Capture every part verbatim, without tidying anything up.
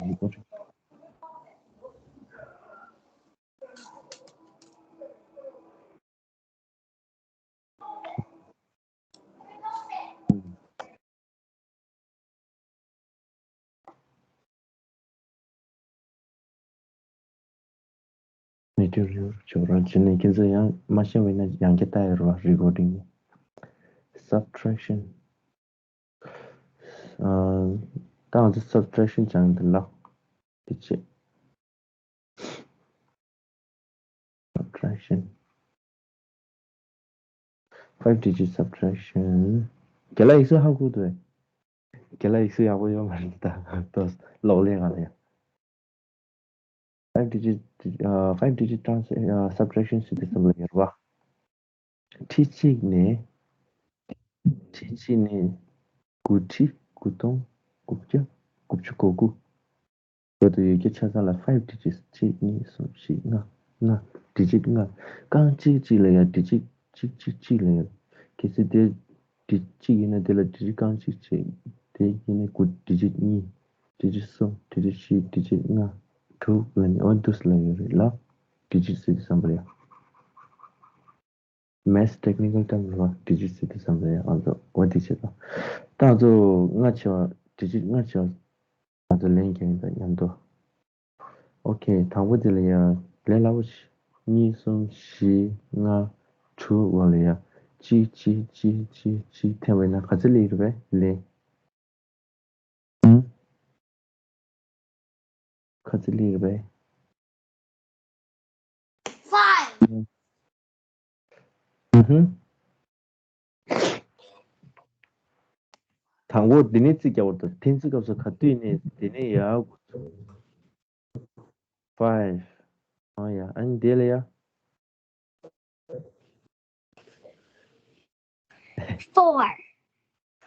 རེད་པ། མི་འགྱུར་ཡུར་ཇོ་རང་བྱས་ནས་ཁྱེད་ཚོ་ཡང་མ་ཤེས་པ་ཡིན་ན་ཡང་བསྐྱར་ལྟ་ཡ་རེད་པ། རི་ཀོར་ཌིང་། སབ་ཊེག་ཤན། ཨ། ད་ང་ཚོ་སབ་ཊེག་ཤན་སྦྱངས་འདི་ལ། འདི་བྱེད། Subtraction. Five digit subtraction. རྒན་ལགས་ཡིག་གཟུགས་ཧ་གོ་འདུག་གས། རྒན་ལགས་ཡིག་གཟུགས་ཡག་པོ་ཡོད་མ་རེད་ད། ཏོ་གློག་ཀླད་སྒང་ལ་ཡ། Five digit, uh, five digit trans, uh, subtraction ཟེར་དུས་ཙམ་པ་ལ་ཡོད་རེད་པ། ཁྲི་གཅིག་ནས། ཁྲི་གཅིག་ནས་དགུ་ཁྲི། དགུ་སྟོང་། དགུ་བརྒྱ། དགུ་བཅུ་གོ་དགུ། བར་དུ་ཡོད་རྒྱུ་ཆ་ཚང་ལ་five digits གཅིག་གཉིས་གསུམ་བཞི་ལྔ། ལྔ། ཌི་ཇིཊ་ལྔ། རྐང་གཅིག་གཅིག་ལ་ཡ་ཌི་ཇིཊ་གཅིག་གཅིག་གཅིག་ལ་ཡ། གལ་སྲིད་དེ་ཌི་ཇིཊ་གཅིག་ཡིན་ན་དེ་ལ་ཌི་ཇིཊ་རྐང་གཅིག་བྱས། དེ་ཡིན་ན་དགུ། ཌི་ཇིཊ་གཉིས། ཌི་ཇིཊ་གསུམ། ཌི་ཇིཊ་བཞི། ཌི་ཇིཊ་ལྔ། དྲུག་ལ་ནི་འོ་འདུག་སེ་ལ་ཡོད་རེད་ལ། ཌི་ཇིཊ་ཟེར་དུས་ཙམ་པ་ལ་ཡ། Maths technical term རེད་པ། ཌི་ཇིཊ་ཟེར་དུས་ཙམ་པ་ལ་ཡ། ང་ཚོ་འོ་དེ་བྱེད་དང་། ད་ང་ཚོ་ལྔ་བྱས་པ། ཌི་ཇིཊ་ལྔ་བྱས་པ། ང་ཚོ་ལན་རྒྱག་ཡིན་ད་མཉམ་དུ། ཨོ་ཁེ། དང་པོ་དེ་ལ་ཡ་ལན་སླ་པོ་ཞིག་གཉིས། གསུམ། བཞི། ལྔ། དྲུག་འོག་ལ་ཡ་གཅིག་གཅིག་གཅིག་གཅིག་གཅིག་འཐེན་པ་ཡིན་ན་ག་ཚོད་སླེབས་ཀྱི་རེད་པས་ལན། ཧུམ། ག་ཚོད་སླེབས་ཀྱི་རེད་པས། Five. ཧུམ། དང་པོ་འདི་ནས་རྩིས་རྒྱག་པ་དང་། འཐེན་རྩིས་སྐབས་སུ་ག་དུས་ནས་འདི་ནས་ཡར། Five. ཨ་ཡ། ཨ་ནི་དེ་ལ་ཡ། Four.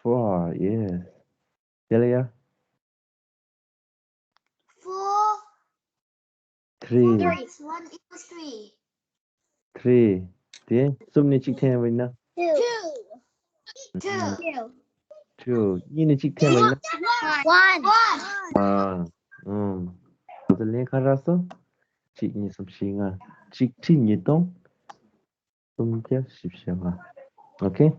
Four, yes. དེ་ལ་ཡ། Four. Three. Three. One equals three. Three. དེ་གསུམ་ནས་གཅིག་འཐེན་པ་ཡིན་ན། Two. Two. Two. གཉིས་ནས་གཅིག་འཐེན་པ་ཡིན་ན། One. One. ཨང་། ཨང་། ད་ལན་ག་རག་སོང་། གཅིག་གཉིས། གསུམ། བཞི། ལྔ། གཅིག་ཁྲི་ཉིས་སྟོང་སུམ་བརྒྱ་བཞི་བཅུ་ཞེ་ལྔ། Okay.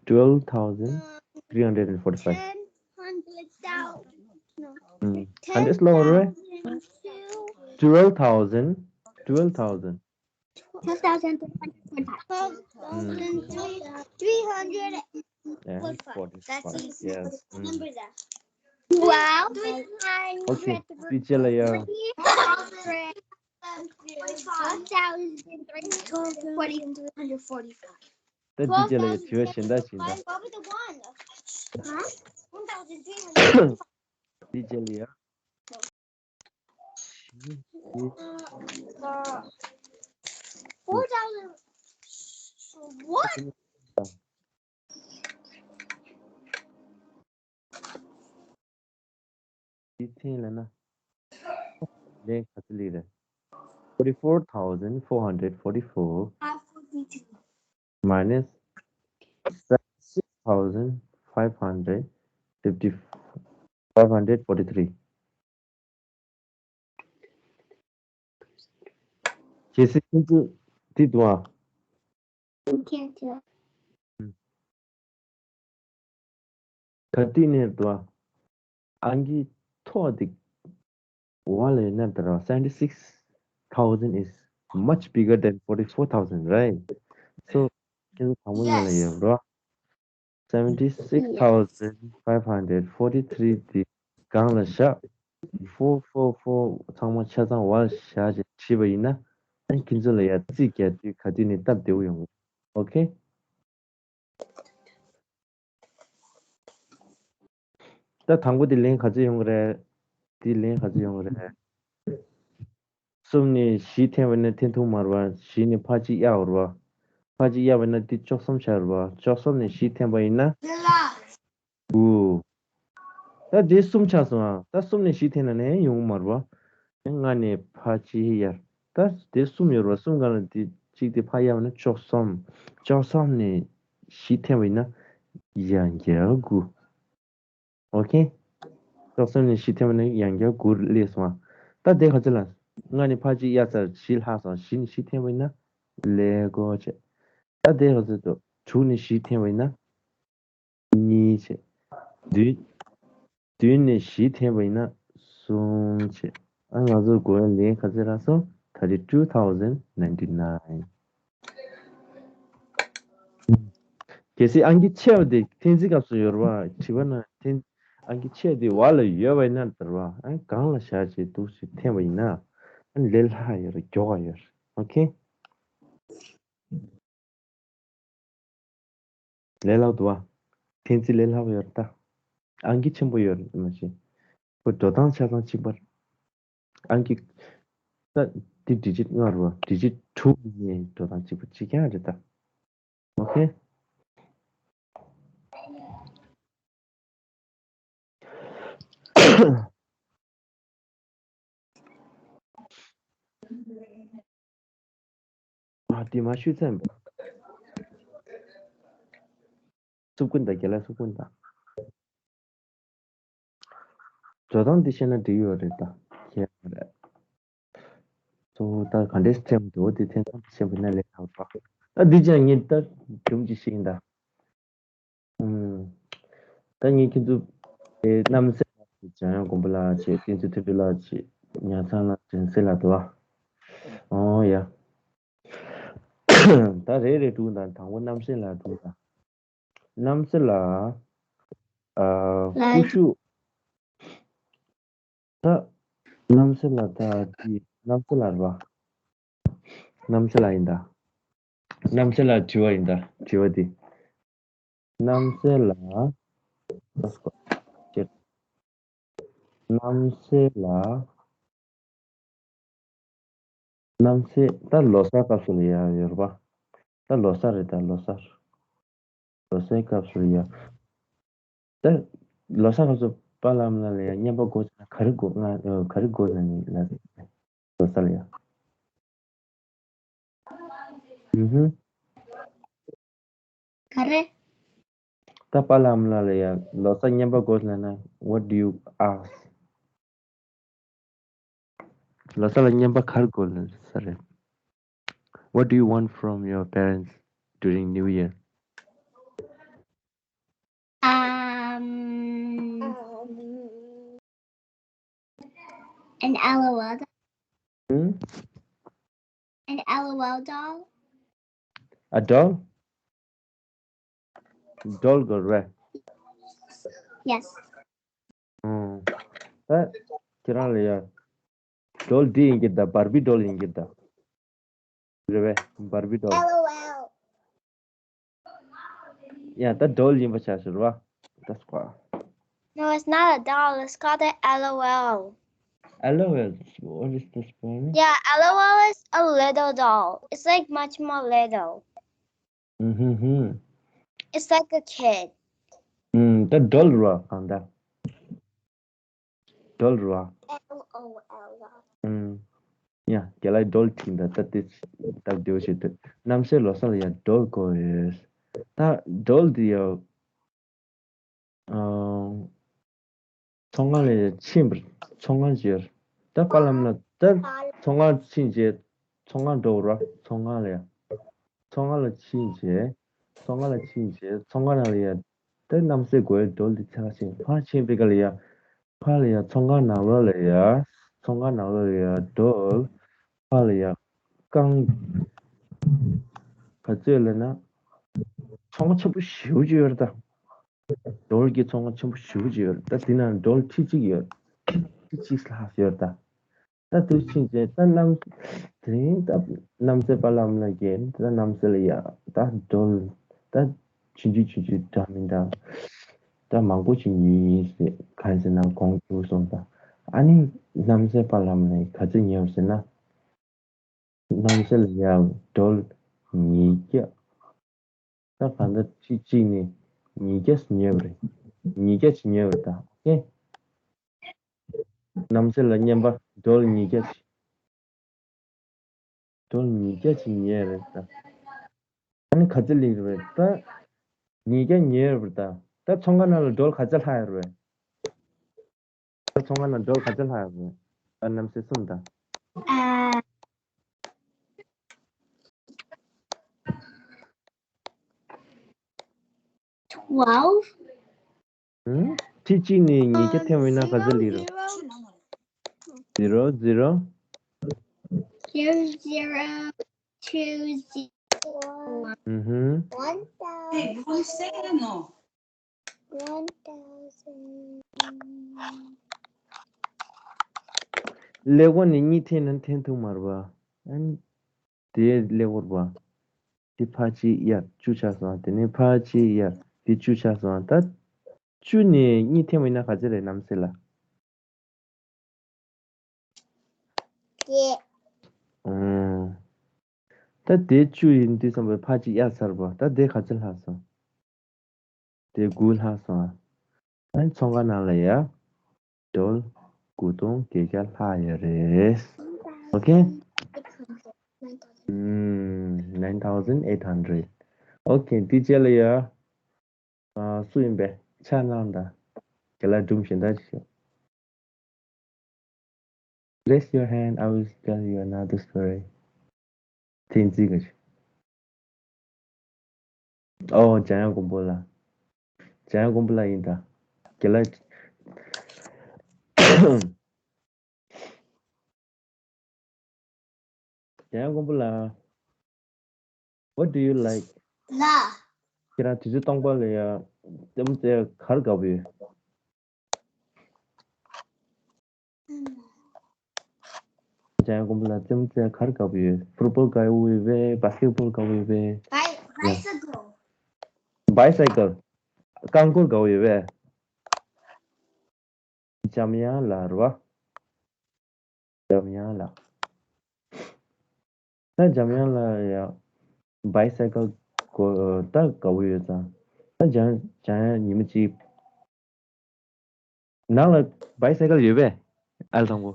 Twelve thousand three hundred and forty-five. Ten, hundred thousand. No. Mm. Hundred slow, right? Twelve thousand. Twelve thousand. Twelve thousand three hundred forty-five. Twelve thousand three hundred forty-five. That's easy. Yes. Mm. Remember that. Twelve hundred. Okay. Teacher la ya. Three hundred. One thousand three hundred forty-five. ད་འདི་རྗེས་ལ་ཡང་དྲི་བ་གཞན་དག་ཞིག་དང་། What was the one? Huh? One thousand three hundred. འདི་རྗེས་ལ་ཡང་། Four thousand. What? འདི་འཐེན་ལབ་ན། ལན་ག་ཚོད་སླེབས་རེད། forty-four thousand four hundred forty-four minus six thousand five hundred fifty, five hundred forty-three. གལ་སྲིད་ཁྱེད་ཚོས་འདི་འདུག་ཨ། ཁྱེད་ཚོས། ག་དུས་ནས་འདུག་ཨ། ཨང་ཀི་ཐོག་འདི་འོག་ལ་ཡོད་ན་འདི་ར། Seventy six thousand is much bigger than forty four thousand, right? So ཁྱེད་ཚོ་དང་པོ་ཉིད་ལ་ཡོད་ར། Seventy six thousand five hundred forty three འདི་སྒང་ལ་བཞག Four four four ཚང་མ་ཆ་ཚང་བར་བཞག་ཅིག་བྲིས་པ་ཡིན་ན། ཨ་ནི་ཁྱེད་ཚོ་ལ་ཡ་རྩིས་རྒྱག་དུས་ག་དུས་ནས་སྟབས་བདེ་བོ་ཡོང་གི། Okay. ད་དང་པོ་དེ་ལན་ག་ཚོད་ཡོང་གི་རེད། དེ་ལན་ག་ཚོད་ཡོང་གི་རེད། གསུམ་ནས་བཞི་འཐེན་པ་ན་འཐེན་ཐུབ་མ་རེད་པ། བཞི་ནས་ཕར་གཅིག་གཡར་བ་རེད་པ། ཕར་གཅིག་གཡར་བ་ན་དེ་བཅུ་གསུམ་ཆགས་རེད་པ། བཅུ་གསུམ་ནས་བཞི་འཐེན་པ་ཡིན་ན། དགུ། ད་དེ་གསུམ་ཆགས་སོང་ཨ། ད་གསུམ་ནས་བཞི་འཐེན་ན་ནས་ཡོང་མ་རེད་པ། ལྔ་ནས་ཕར་གཅིག་གཡར། ད་དེ་གསུམ་ཡོད་རེད་པ། གསུམ་སྒང་ལ་དེ་གཅིག་དེ་ཕར་གཡར་བ་ན་བཅུ་གསུམ། བཅུ་གསུམ་ནས་བཞི་འཐེན་པ་ཡིན་ན་ཡང་བརྒྱད་དགུ། Okay. སྐབས་གསུམ་ནས་བཞི་འཐེན་པ་ན་ཡང་བསྐྱར་དགུ་སླེབས་སོང་ཨ། ད་དེ་ག་ཚོད་ལ། ལྔ་ནས་ཕར་གཅིག་གཡར་ཚར་བཞི་ལྷག་སོང་། བཞི་ནས་བཞི་འཐེན་པ་ཡིན་ན་ཀླད་ཀོར་བྱས། ད་དེ་ག་ཚོད་འདུག་དྲུག་ནས་བཞི་འཐེན་པ་ཡིན་ན་གཉིས་བྱས། བདུན། བདུན་ནས་བཞི་འཐེན་པ་ཡིན་ན་གསུམ་བྱས། ཨ་ང་ཚོར་དགོས་ཡ་ལན་ག་ཚོད་རག་སོང་། thirty two thousand ninety nine། གལ་སྲིད་ཨང་ཀི་ཆེ་བ་དེ་འཐེན་རྩིས་སྐབས་སུ་ཡོད་རེད་བ། དྲི་བ་ན་འཐེན། ཨང་ཀི་ཆེ་དེ་བར་ལ་ཡོད་པ་ཡིན་ན་དེ་རེད་བ། ཨ་སྒང་ལ་བཞག་བྱས་འདུག་སེ་འཐེན་པ་ཡིན་ན་ཨ་ལས་སླ་ཡོད་རེད། མགྱོགས་པ་ཡོད་རེད། ཨོ་ཁེ། ལས་སླ་འདུག་བ། འཐེན་རྩིས་ལས་སླ་པོ་ཡོད་རེད་ད། ཨང་ཀི་ཆེན་པོ་ཡོད་རེད་མ་གཞི། ཁོ་འགྲོ་སྟངས་ཆ་ཚང་གཅིག་པ་རེད། ཨང་ཀི། ད་འདི་ཌི་ཇིཊ་ལྔ་རེད་བ། ཌི་ཇིཊ་དྲུག་ནས་འགྲོ་སྟངས་གཅིག་པ་གཅིག་རྐྱང་རེད་ད། ཨོ་ཁེ། ཨ་དེ་མ་ཤུ་ཚན། སུབ་ཀུན་དང་རྒྱལ་ལ་སུབ་ཀུན་དང་། འགྲོ་སྟངས་འདི་ཤེས་ན་འགྲིག་ཡོད་རེད་ད། ཁྱད་མ་རེད། གཙོ་བོ་ད་ག་འདྲས་ཐེམ་འདུག་དེ་ཐེམ་ཐམ་ཤེས་པ་ན་ལས་ལྷག་པ། ད་འདི་ཅང་ངས་ད་སྒྲུང་ཅིག་ཤེས་ཡིན་ད། ཨུམ། ད་ངས་ཁྱེད་ཚོ་དེ་རྣམ་སྲས་ལགས་ཀྱི་འཇམ་དབྱངས་མགོན་པོ་ལགས་ཀྱི་བསྟན་འཛིན་མཐུན་སྒྲིལ་ལགས་ཀྱི་ཉ་ཚང་ལགས་དྲན་གསོ་ལགས་འདུག་བ། ཨོ་ཡ། ད་རེ་རེ་དྲུག་དང་དང་པོ་རྣམ་སྲས་ལགས་དྲུག་དང་། རྣམ་སྲས་ལགས། ཨ། ཀུ་ཤུ། ད། རྣམ་སྲས་ལགས་ད་འདི་རྣམ་སྲས་ལགས་རེད་པ། རྣམ་སྲས་ལགས་ཡིན་ད། རྣམ་སྲས་ལགས་དྲི་བ་ཡིན་ད་དྲི་བ་འདི། རྣམ་སྲས་ལགས། རྣམ་སྲས་ལགས། རྣམ་སྲས་ད་ལོ་གསར་སྐབས་སུ་ལ་ཡ་ཡོད་རེད་པ། ད་ལོ་གསར་རེད་ད་ལོ་གསར། ལོ་གསར་སྐབས་སུ་ལ་ཡ། ད་ལོ་གསར་སྐབས་སུ་པཱ་ལགས་ཨ་མ་ལགས་ལ་ཡ་རྔན་པ་དགོས་ན་ག་རེ་དགོས་ང་ག་རེ་དགོས་ན་ནི་ལ་རེད། ལོ་གསར་ལ་ཡ། ཨུ་ཧུ། ག་རེ། ད་པཱ་ལགས་ཨ་མ་ལགས་ལ་ཡ་ལོ་གསར་རྔན་པ་དགོས་ལབ་ན། What do you ask? ལོ་གསར་ལ་རྔན་པ་ག་རེ་དགོས་ལབ་ས་རེད། What do you want from your parents during New Year? Um, an L O L. Hmm? An L O L doll. A doll? Doll དགོས་རེད། Yes. ཨང་། ད་ཁྱེད་རང་ལ་ཡ། Doll འདི་ཡིན་གྱི་ད་Barbie doll ཡིན་གྱི་ད། རེད་པས་Barbie doll. L O L. ཡ་ད་doll ཡིན་པ་ཆགས་ཤིག་རེད་པ། That's why. No, it's not a doll. It's called an L O L. L O L. What is this spelling? Yeah, L O L is a little doll. It's like much more little. ཧུམ་ཧུམ། It's like a kid. ཨུམ། ད་doll རེད་པ་གང་ལྟར། Doll རེད་པ། L O L. ཨུམ། ཡ་རྒན་ལགས་doll ཐིག་འདྲ་ད་དེ་སྟབས་བདེ་པོ་ཞིག་འདུག་རྣམ་སྲས་ལོ་གསར་ལ་ཡ་doll དགོས་ཡོད། ད་doll འདི་ཡ། ཨང་། ཚོང་ཁང་ལ་ཡ་ཕྱིན་པར་ཚོང་ཁང་ཅིག་ཡོད་རེད། ད་པཱ་ལགས་ཨ་མ་ལགས་ད་ཚོང་ཁང་ཕྱིན་རྗེས་ཚོང་ཁང་འགྲོ་ར་ཚོང་ཁང་ལ་ཡ། ཚོང་ཁང་ལ་ཕྱིན་རྗེས་ཚོང་ཁང་ལ་ཕྱིན་རྗེས་ཚོང་ཁང་ནང་ལ་ཡ། ད་རྣམ་སྲས་དགོས་ཡ་doll འདི་ཚང་ཕྱིན་ཕར་ཕྱིན་པའི་སྐབས་ལ་ཡ། ཕར་ལ་ཡ་ཚོང་ཁང་ནང་ལོགས་ལ་ཡ། ཚོང་ཁང་ནང་ལོགས་ལ་ཡ་doll ཕར་ལ་ཡ་རྐང་། ག་ཚོད་ལབ་ན། ཚོང་ཁང་ཆེན་པོ་ཞེ་པོ་ཅིག་ཡོད་རེད་ད། doll གྱི་ཚོང་ཁང་ཆེན་པོ་ཞེ་པོ་ཅིག་ཡོད་རེད་ད། དེ་ནང་doll ཁྲི་གཅིག་ཡོད། ཁྲི་གཅིག་ལྷག་ཡོད་རེད་ད། ད་དུ་ཕྱིན་རྗེས་ད་རྣམ། དེ་རིང་ད་རྣམ་སྲས་པཱ་ལགས་ཨ་མ་ལགས་ཀྱིས་ད་རྣམ་སྲས་ལ་ཡ་ད་doll ད་ཆུང་ཆུང་ཆུང་ཆུང་འདྲ་མི་འདྲ་ད་མང་པོ་ཅིག་ཉོས་ཡིན་ཟེར། གང་ཟེར་ན་གོང་བསྡུས་སོང་ད། ཨ་ནི་རྣམ་སྲས་པཱ་ལགས་ཨ་མ་ལགས་ཀྱིས་ག་ཚོད་ཉོས་ཟེར་ན། རྣམ་སྲས་ལ་ཡ་doll ཉིས་བརྒྱ། ད་གང་ལྟར་ཁྲི་གཅིག་ནས་ཉིས་བརྒྱ་ཉོས་པ་རེད། ཉིས་བརྒྱ་ཅིག་ཉོས་པ་རེད་ད། ཨོ་ཁེ། རྣམ་སྲས་ལ་རྔན་པ་doll ཉིས་བརྒྱ་ཅིག doll ཉིས་བརྒྱ་ཅིག་ཉོས་རེད་ད། ཨ་ནི་ག་ཚོད་སླེབས་རེད་ད། ཉིས་བརྒྱ་ཉོས་རེད་ད། ད་ཚོང་ཁང་ནང་ལ་doll ག་ཚོད་ལྷག་ཡོད་རེད། ད་ཚོང་ཁང་ནང་ཌོལ་ག་ཚོད་ལྷག་ཡོད་རེད། ཨ། རྣམ་སྲས་གསུམ་དང་། ཨ། Twelve. ཧུམ། ཁྲི་གཅིག་ནས་ཉིས་བརྒྱ་འཐེན་པ་ཡིན་ན་ག་ཚོད་སླེབས་རེད། Zero, zero. Zero, zero, two, zero. ཨུ་ཧུམ། One thousand. One thousand. ཀླད་ཀོར་ནས་གཉིས་འཐེན་ན་འཐེན་ཐུབ་མ་རེད་པ། ཨ་ནི། དེ་ཀླད་ཀོར་པ། དེ་ཕར་གཅིག་གཡར། བཅུ་ཆགས་སོང་། དེ་ནས་ཕར་གཅིག་གཡར། དེ་བཅུ་ཆགས་སོང་། ད་བཅུ་ནས་གཉིས་འཐེན་པ་ཡིན་ན་ག་ཚོད་རེད། རྣམ་སྲས་ལགས། བརྒྱད། ཨང་། ད་དེ་བཅུ་ཡིན་དུས་ཙམ་པ་ཕར་གཅིག་གཡར་ཚར་བ། ད་དེ་ག་ཚོད་ལྷག་སོང་། དེ་དགུ་ལྷག་སོང་། ཨ་ནི་ཚོང་ཁང་ནང་ལ་ཡ། ཌོལ་དགུ་སྟོང་བརྒྱད་བརྒྱ་ལྷག་ཡོད་རེད། ཨོ་ཁེ། ཨུམ། Nine thousand eight hundred. ཨོ་ཁེ། དེ་རྗེས་ལ་ཡ། ཨ། སུ་ཡིན་པས། ཕྱག་གནང་དང་། རྒན་ལགས་སྒྲུང་གཞན་དག་ཅིག་ཤོད། Raise your hand, I will tell you another story. བསྟན་འཛིན་གྱི། ཨོ། འཇམ་དབྱངས་མགོན་པོ་ལགས། འཇམ་དབྱངས་མགོན་པོ་ལགས་ཡིན་ད། རྒན་ལགས། འཇམ་དབྱངས་མགོན་པོ་ལགས། What do you like? ལགས། ཁྱེད་རང་དུས་ཚོད་སྟོང་པ་ལ་ཡ། རྩེད་མོ་རྩེ་ག་རེ་དགའ་པོ་ཡོད། འཇམ་དབྱངས་མགོན་པོ་ལགས། རྩེད་མོ་རྩེ་ག་རེ་དགའ་པོ་ཡོད། ཕུཊ་བོལ་དགའ་པོ་ཡོད་པས། བྷ་སི་ཀེཊ་བྷོལ་དགའ་པོ་ཡོད་པས། བྷའི་བྷའི་སའི་ཀལ། བྷའི་སའི་ཀལ། རྐང་འཁོར་དགའ་པོ་ཡོད་པས། འཇམ་དབྱངས་ལགས་རེད་པ། འཇམ་དབྱངས་ལགས། ད་འཇམ་དབྱངས་ལགས་ཡ། བྷའི་སའི་ཀལ་གོ་ད་དགའ་པོ་ཡོད་ཙང་། ད་འཇམ་འཇམ་དབྱངས་ཉི་མ་གཅིག་ནང་ལ་བྷའི་སའི་ཀལ་ཡོད་པས། ཨལ་དང་པོ།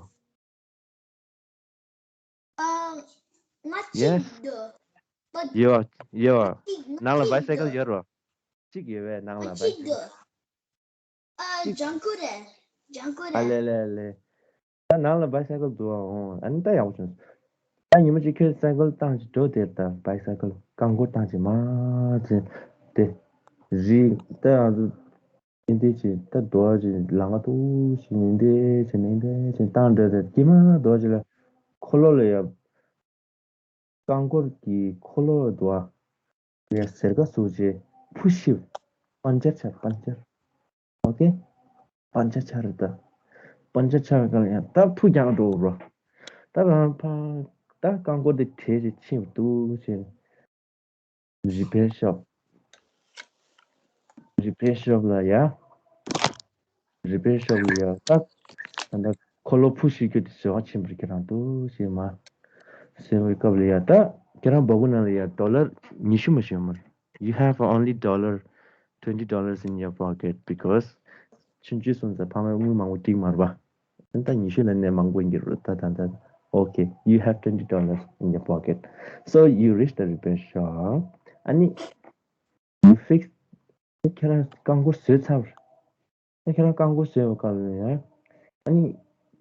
ཨ། ང་གཅིག་ཡོད། ཡོད་ཡོད། ནང་ལ་བྷའི་སའི་ཀལ་ཡོད་རོ། གཅིག་ཡོད་པས་ནང་ལ་བྷའི་སའི་ཀལ། ཨ། ཇང་ཀུ་རེད། ཇང་ཀུ་རེད། ཨ་ལེ་ལེ་ལེ། ད་ནང་ལ་བྷའི་སའི་ཀལ་འདུག་ཨ། ཨོ། ཨ་ནི་ད་ཡག་པོ་བྱུང་། ད་ཉི་མ་གཅིག་ཁྱོད་སའི་ཀལ་བཏང་ཅིག་འགྲོ་དེར། ད་བྷའི་སའི་ཀལ་རྐང་འཁོར་བཏང་ཅིག་མ་ཚེ་དེ། རི་ད་ང་ཚོ་ཉིན་དེ་ཅིག་ད་རྡོ་ཅིག་ལམ་ཁ་ཐུག་ཅིག་ཉིན་དེ་ཅིག་ཉིན་དེ་ཅིག་བཏང་འདྲ་དེ་ཀྱེ་མ་རྡོ་ཅིག་ལ་འཁོར་ལོ་ལ་ཡ། རྐང་འཁོར་གྱི་འཁོར་ལོ་དུ་བ། ཡ་སེར་ཀ་སུ་ཅེ་ཕུ་ཤིབ། པན་ཅར་ཆར། པན་ཅར། ཨོ་ཁེ། པན་ཅར་ཆར་རེད་ད། པན་ཅར་ཆར་ག་ལ་ཡ་ད་ཕུ་རྒྱང་འགྲོ་རོ། ད་རང་ཕ་ད་རྐང་འཁོར་དེ་བྲེས་ཅེ་ཕྱིན་འདུག་ཅེ། རི་པེར་ཤོབ། རི་པེར་ཤོབ་ལ་ཡ། རི་པེར་ཤོབ་ལ་ཡ་ད། ད་ལྟ་འཁོར་ལོ་ཕུ་ཤིག་རྒྱུ་དེ་བཟོ་བ་ཆེན་པོར་ཁྱེད་རང་འདུག་ཞེས་མ། ཟེར་བའི་སྐབས་ལ་ཡ་ད། ཁྱེད་རང་སྦ་ཁུག་ནང་ལ་ཡ་ཌོ་ལར་ཉི་ཤུ་མ་ཞིག་ཡོད་མ་རེད། You have only dollar, twenty dollars in your pocket because ཆུང་ཆུང་སོང་ཙང་ཕ་མས་དངུལ་མང་པོ་སྤྲད་མ་རེད་པ། ད་ཉི་ཤུ་ལ་ནས་མང་པོ་ཡིན་གྱི་རེད་ད་ད་ད། Okay, you have twenty dollars in your pocket. So you reach the repair shop. ཨ་ནི། You fix. ཁྱེད་རང་རྐང་འཁོར་བཟོས་ཚར། ཁྱེད་རང་རྐང་འཁོར་བཟོས་པའི་སྐབས་ལ་ཡང་། ཨ་ནི།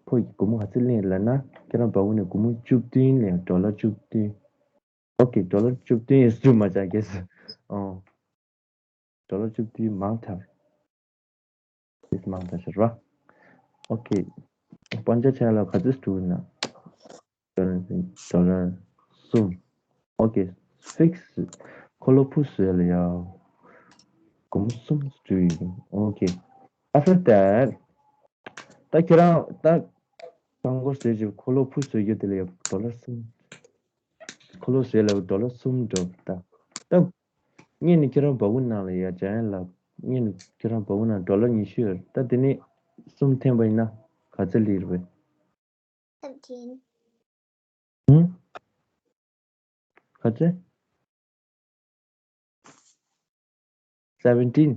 ཁོ་ཡི་སྒོར་མོ་ག་ཚོད་ལེན་ལབ་ན། ཁྱེད་རང་སྦ་ཁུག་ནས་སྒོར་མོ་བཅུ་བདུན་ལེན། ཌོ་ལར་བཅུ་བདུན། Okay, ཌོ་ལར་བཅུ་བདུན་ཡིན་སུ་མ་བྱ་གེ་སི། ཨོ། ཌོ་ལར་བཅུ་བདུན་མང་ཐལ། ཡིན་མང་ཐལ་ཟེར་བ། Okay. པན་ཅར་ཆར་ལ་ག་ཚོད་སྤྲོད་ན། ཌོ་ལར་གསུམ། Okay. Fix. འཁོར་ལོ་ཕུ་བཟོས་ལ་ཡ། སྒོར་མོ་གསུམ་སྤྲོད་ཡིན། Okay. After that. ད་ཁྱེད་རང་ད། རྐང་འཁོར་བཟོས་ཀྱི་འཁོར་ལོ་ཕུ་བཟོས་རྒྱུ་དེ་ལ་ཡ་ཌོ་ལར་གསུམ། འཁོར་ལོ་བཟོས་ལ་ཌོ་ལར་གསུམ་འགྲོ་ད། ད། ངས་ནི་ཁྱེད་རང་སྦ་ཁུག་ནང་ལ་ཡ་འཇམ་དབྱངས་ལགས། ངས་ནི་ཁྱེད་རང་སྦ་ཁུག་ནང་ཌོ་ལར་ཉི་ཤུ་ཡོད། ད་དེ་ནས་གསུམ་འཐེན་པ་ཡིན་ན་ག་ཚོད་སླེབས་རེད་པས། Seventeen. ཧུམ། ག་ཚོད། Seventeen.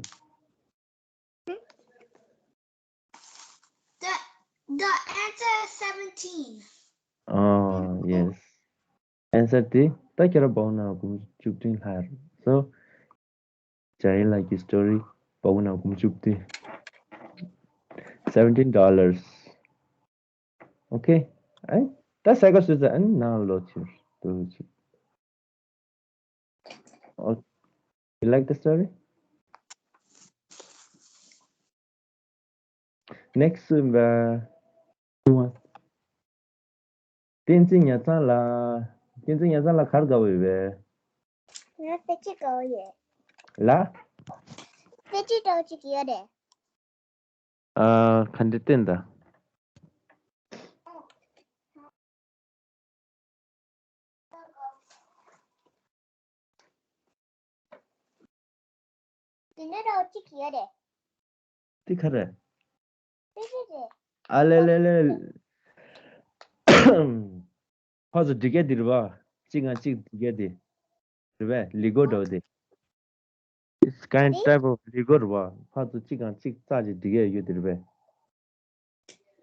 The, the answer is seventeen. Oh, yes. Answer དེ་ད་ཁྱེད་རང་སྦ་ཁུག་ནང་སྒོར་མོ་བཅུ་བདུན་ལྷག་རེད། So འཇམ་དབྱངས་ལགས་ཀྱི་སི་ཊོ་རི་སྦ་ཁུག་ནང་སྒོར་མོ་བཅུ་བདུན། Seventeen dollars. Okay. ཨེ། ད་ས་ག་སུ་ས་ཨན་ནང་ལོ་ཕྱིར་དུ་ཕྱིར། Oh, you like the story? Next, uh, who wants? བསྟན་འཛིན་ཉ་ཚང་ལགས། བསྟན་འཛིན་ཉ་ཚང་ལགས་ག་རེ་དགའ་བོ་ཡོད་པས། ང་དཔེ་ཆ་དགའ་བོ་ཡོད། ལ། དཔེ་ཆ་འདྲ་བོ་ཅིག་ཡོད་རེད། ཨ། ག་འདྲ་བསྟན་ད། དེ་འདྲ་འདྲ་བོ་ཅིག་ཡོད་རེད། དེ་ག་རེད། དེ་རེད་རེད། ཨ་ལེ་ལེ་ལེ། ཕར་ཚུར་སྒྲིག་ཡ་དེ་རེད་པ། གཅིག་གང་གཅིག་སྒྲིག་ཡ་དེ། རེད་པས། ལི་གོ་འདྲ་བོ་དེ། It's kind དེ་type of Lego རེད་པ། ཕར་ཚུར་གཅིག་གང་གཅིག་རྩ་ཅིག་སྒྲིག་ཡ་ཡོད་དེ་རེད་པས།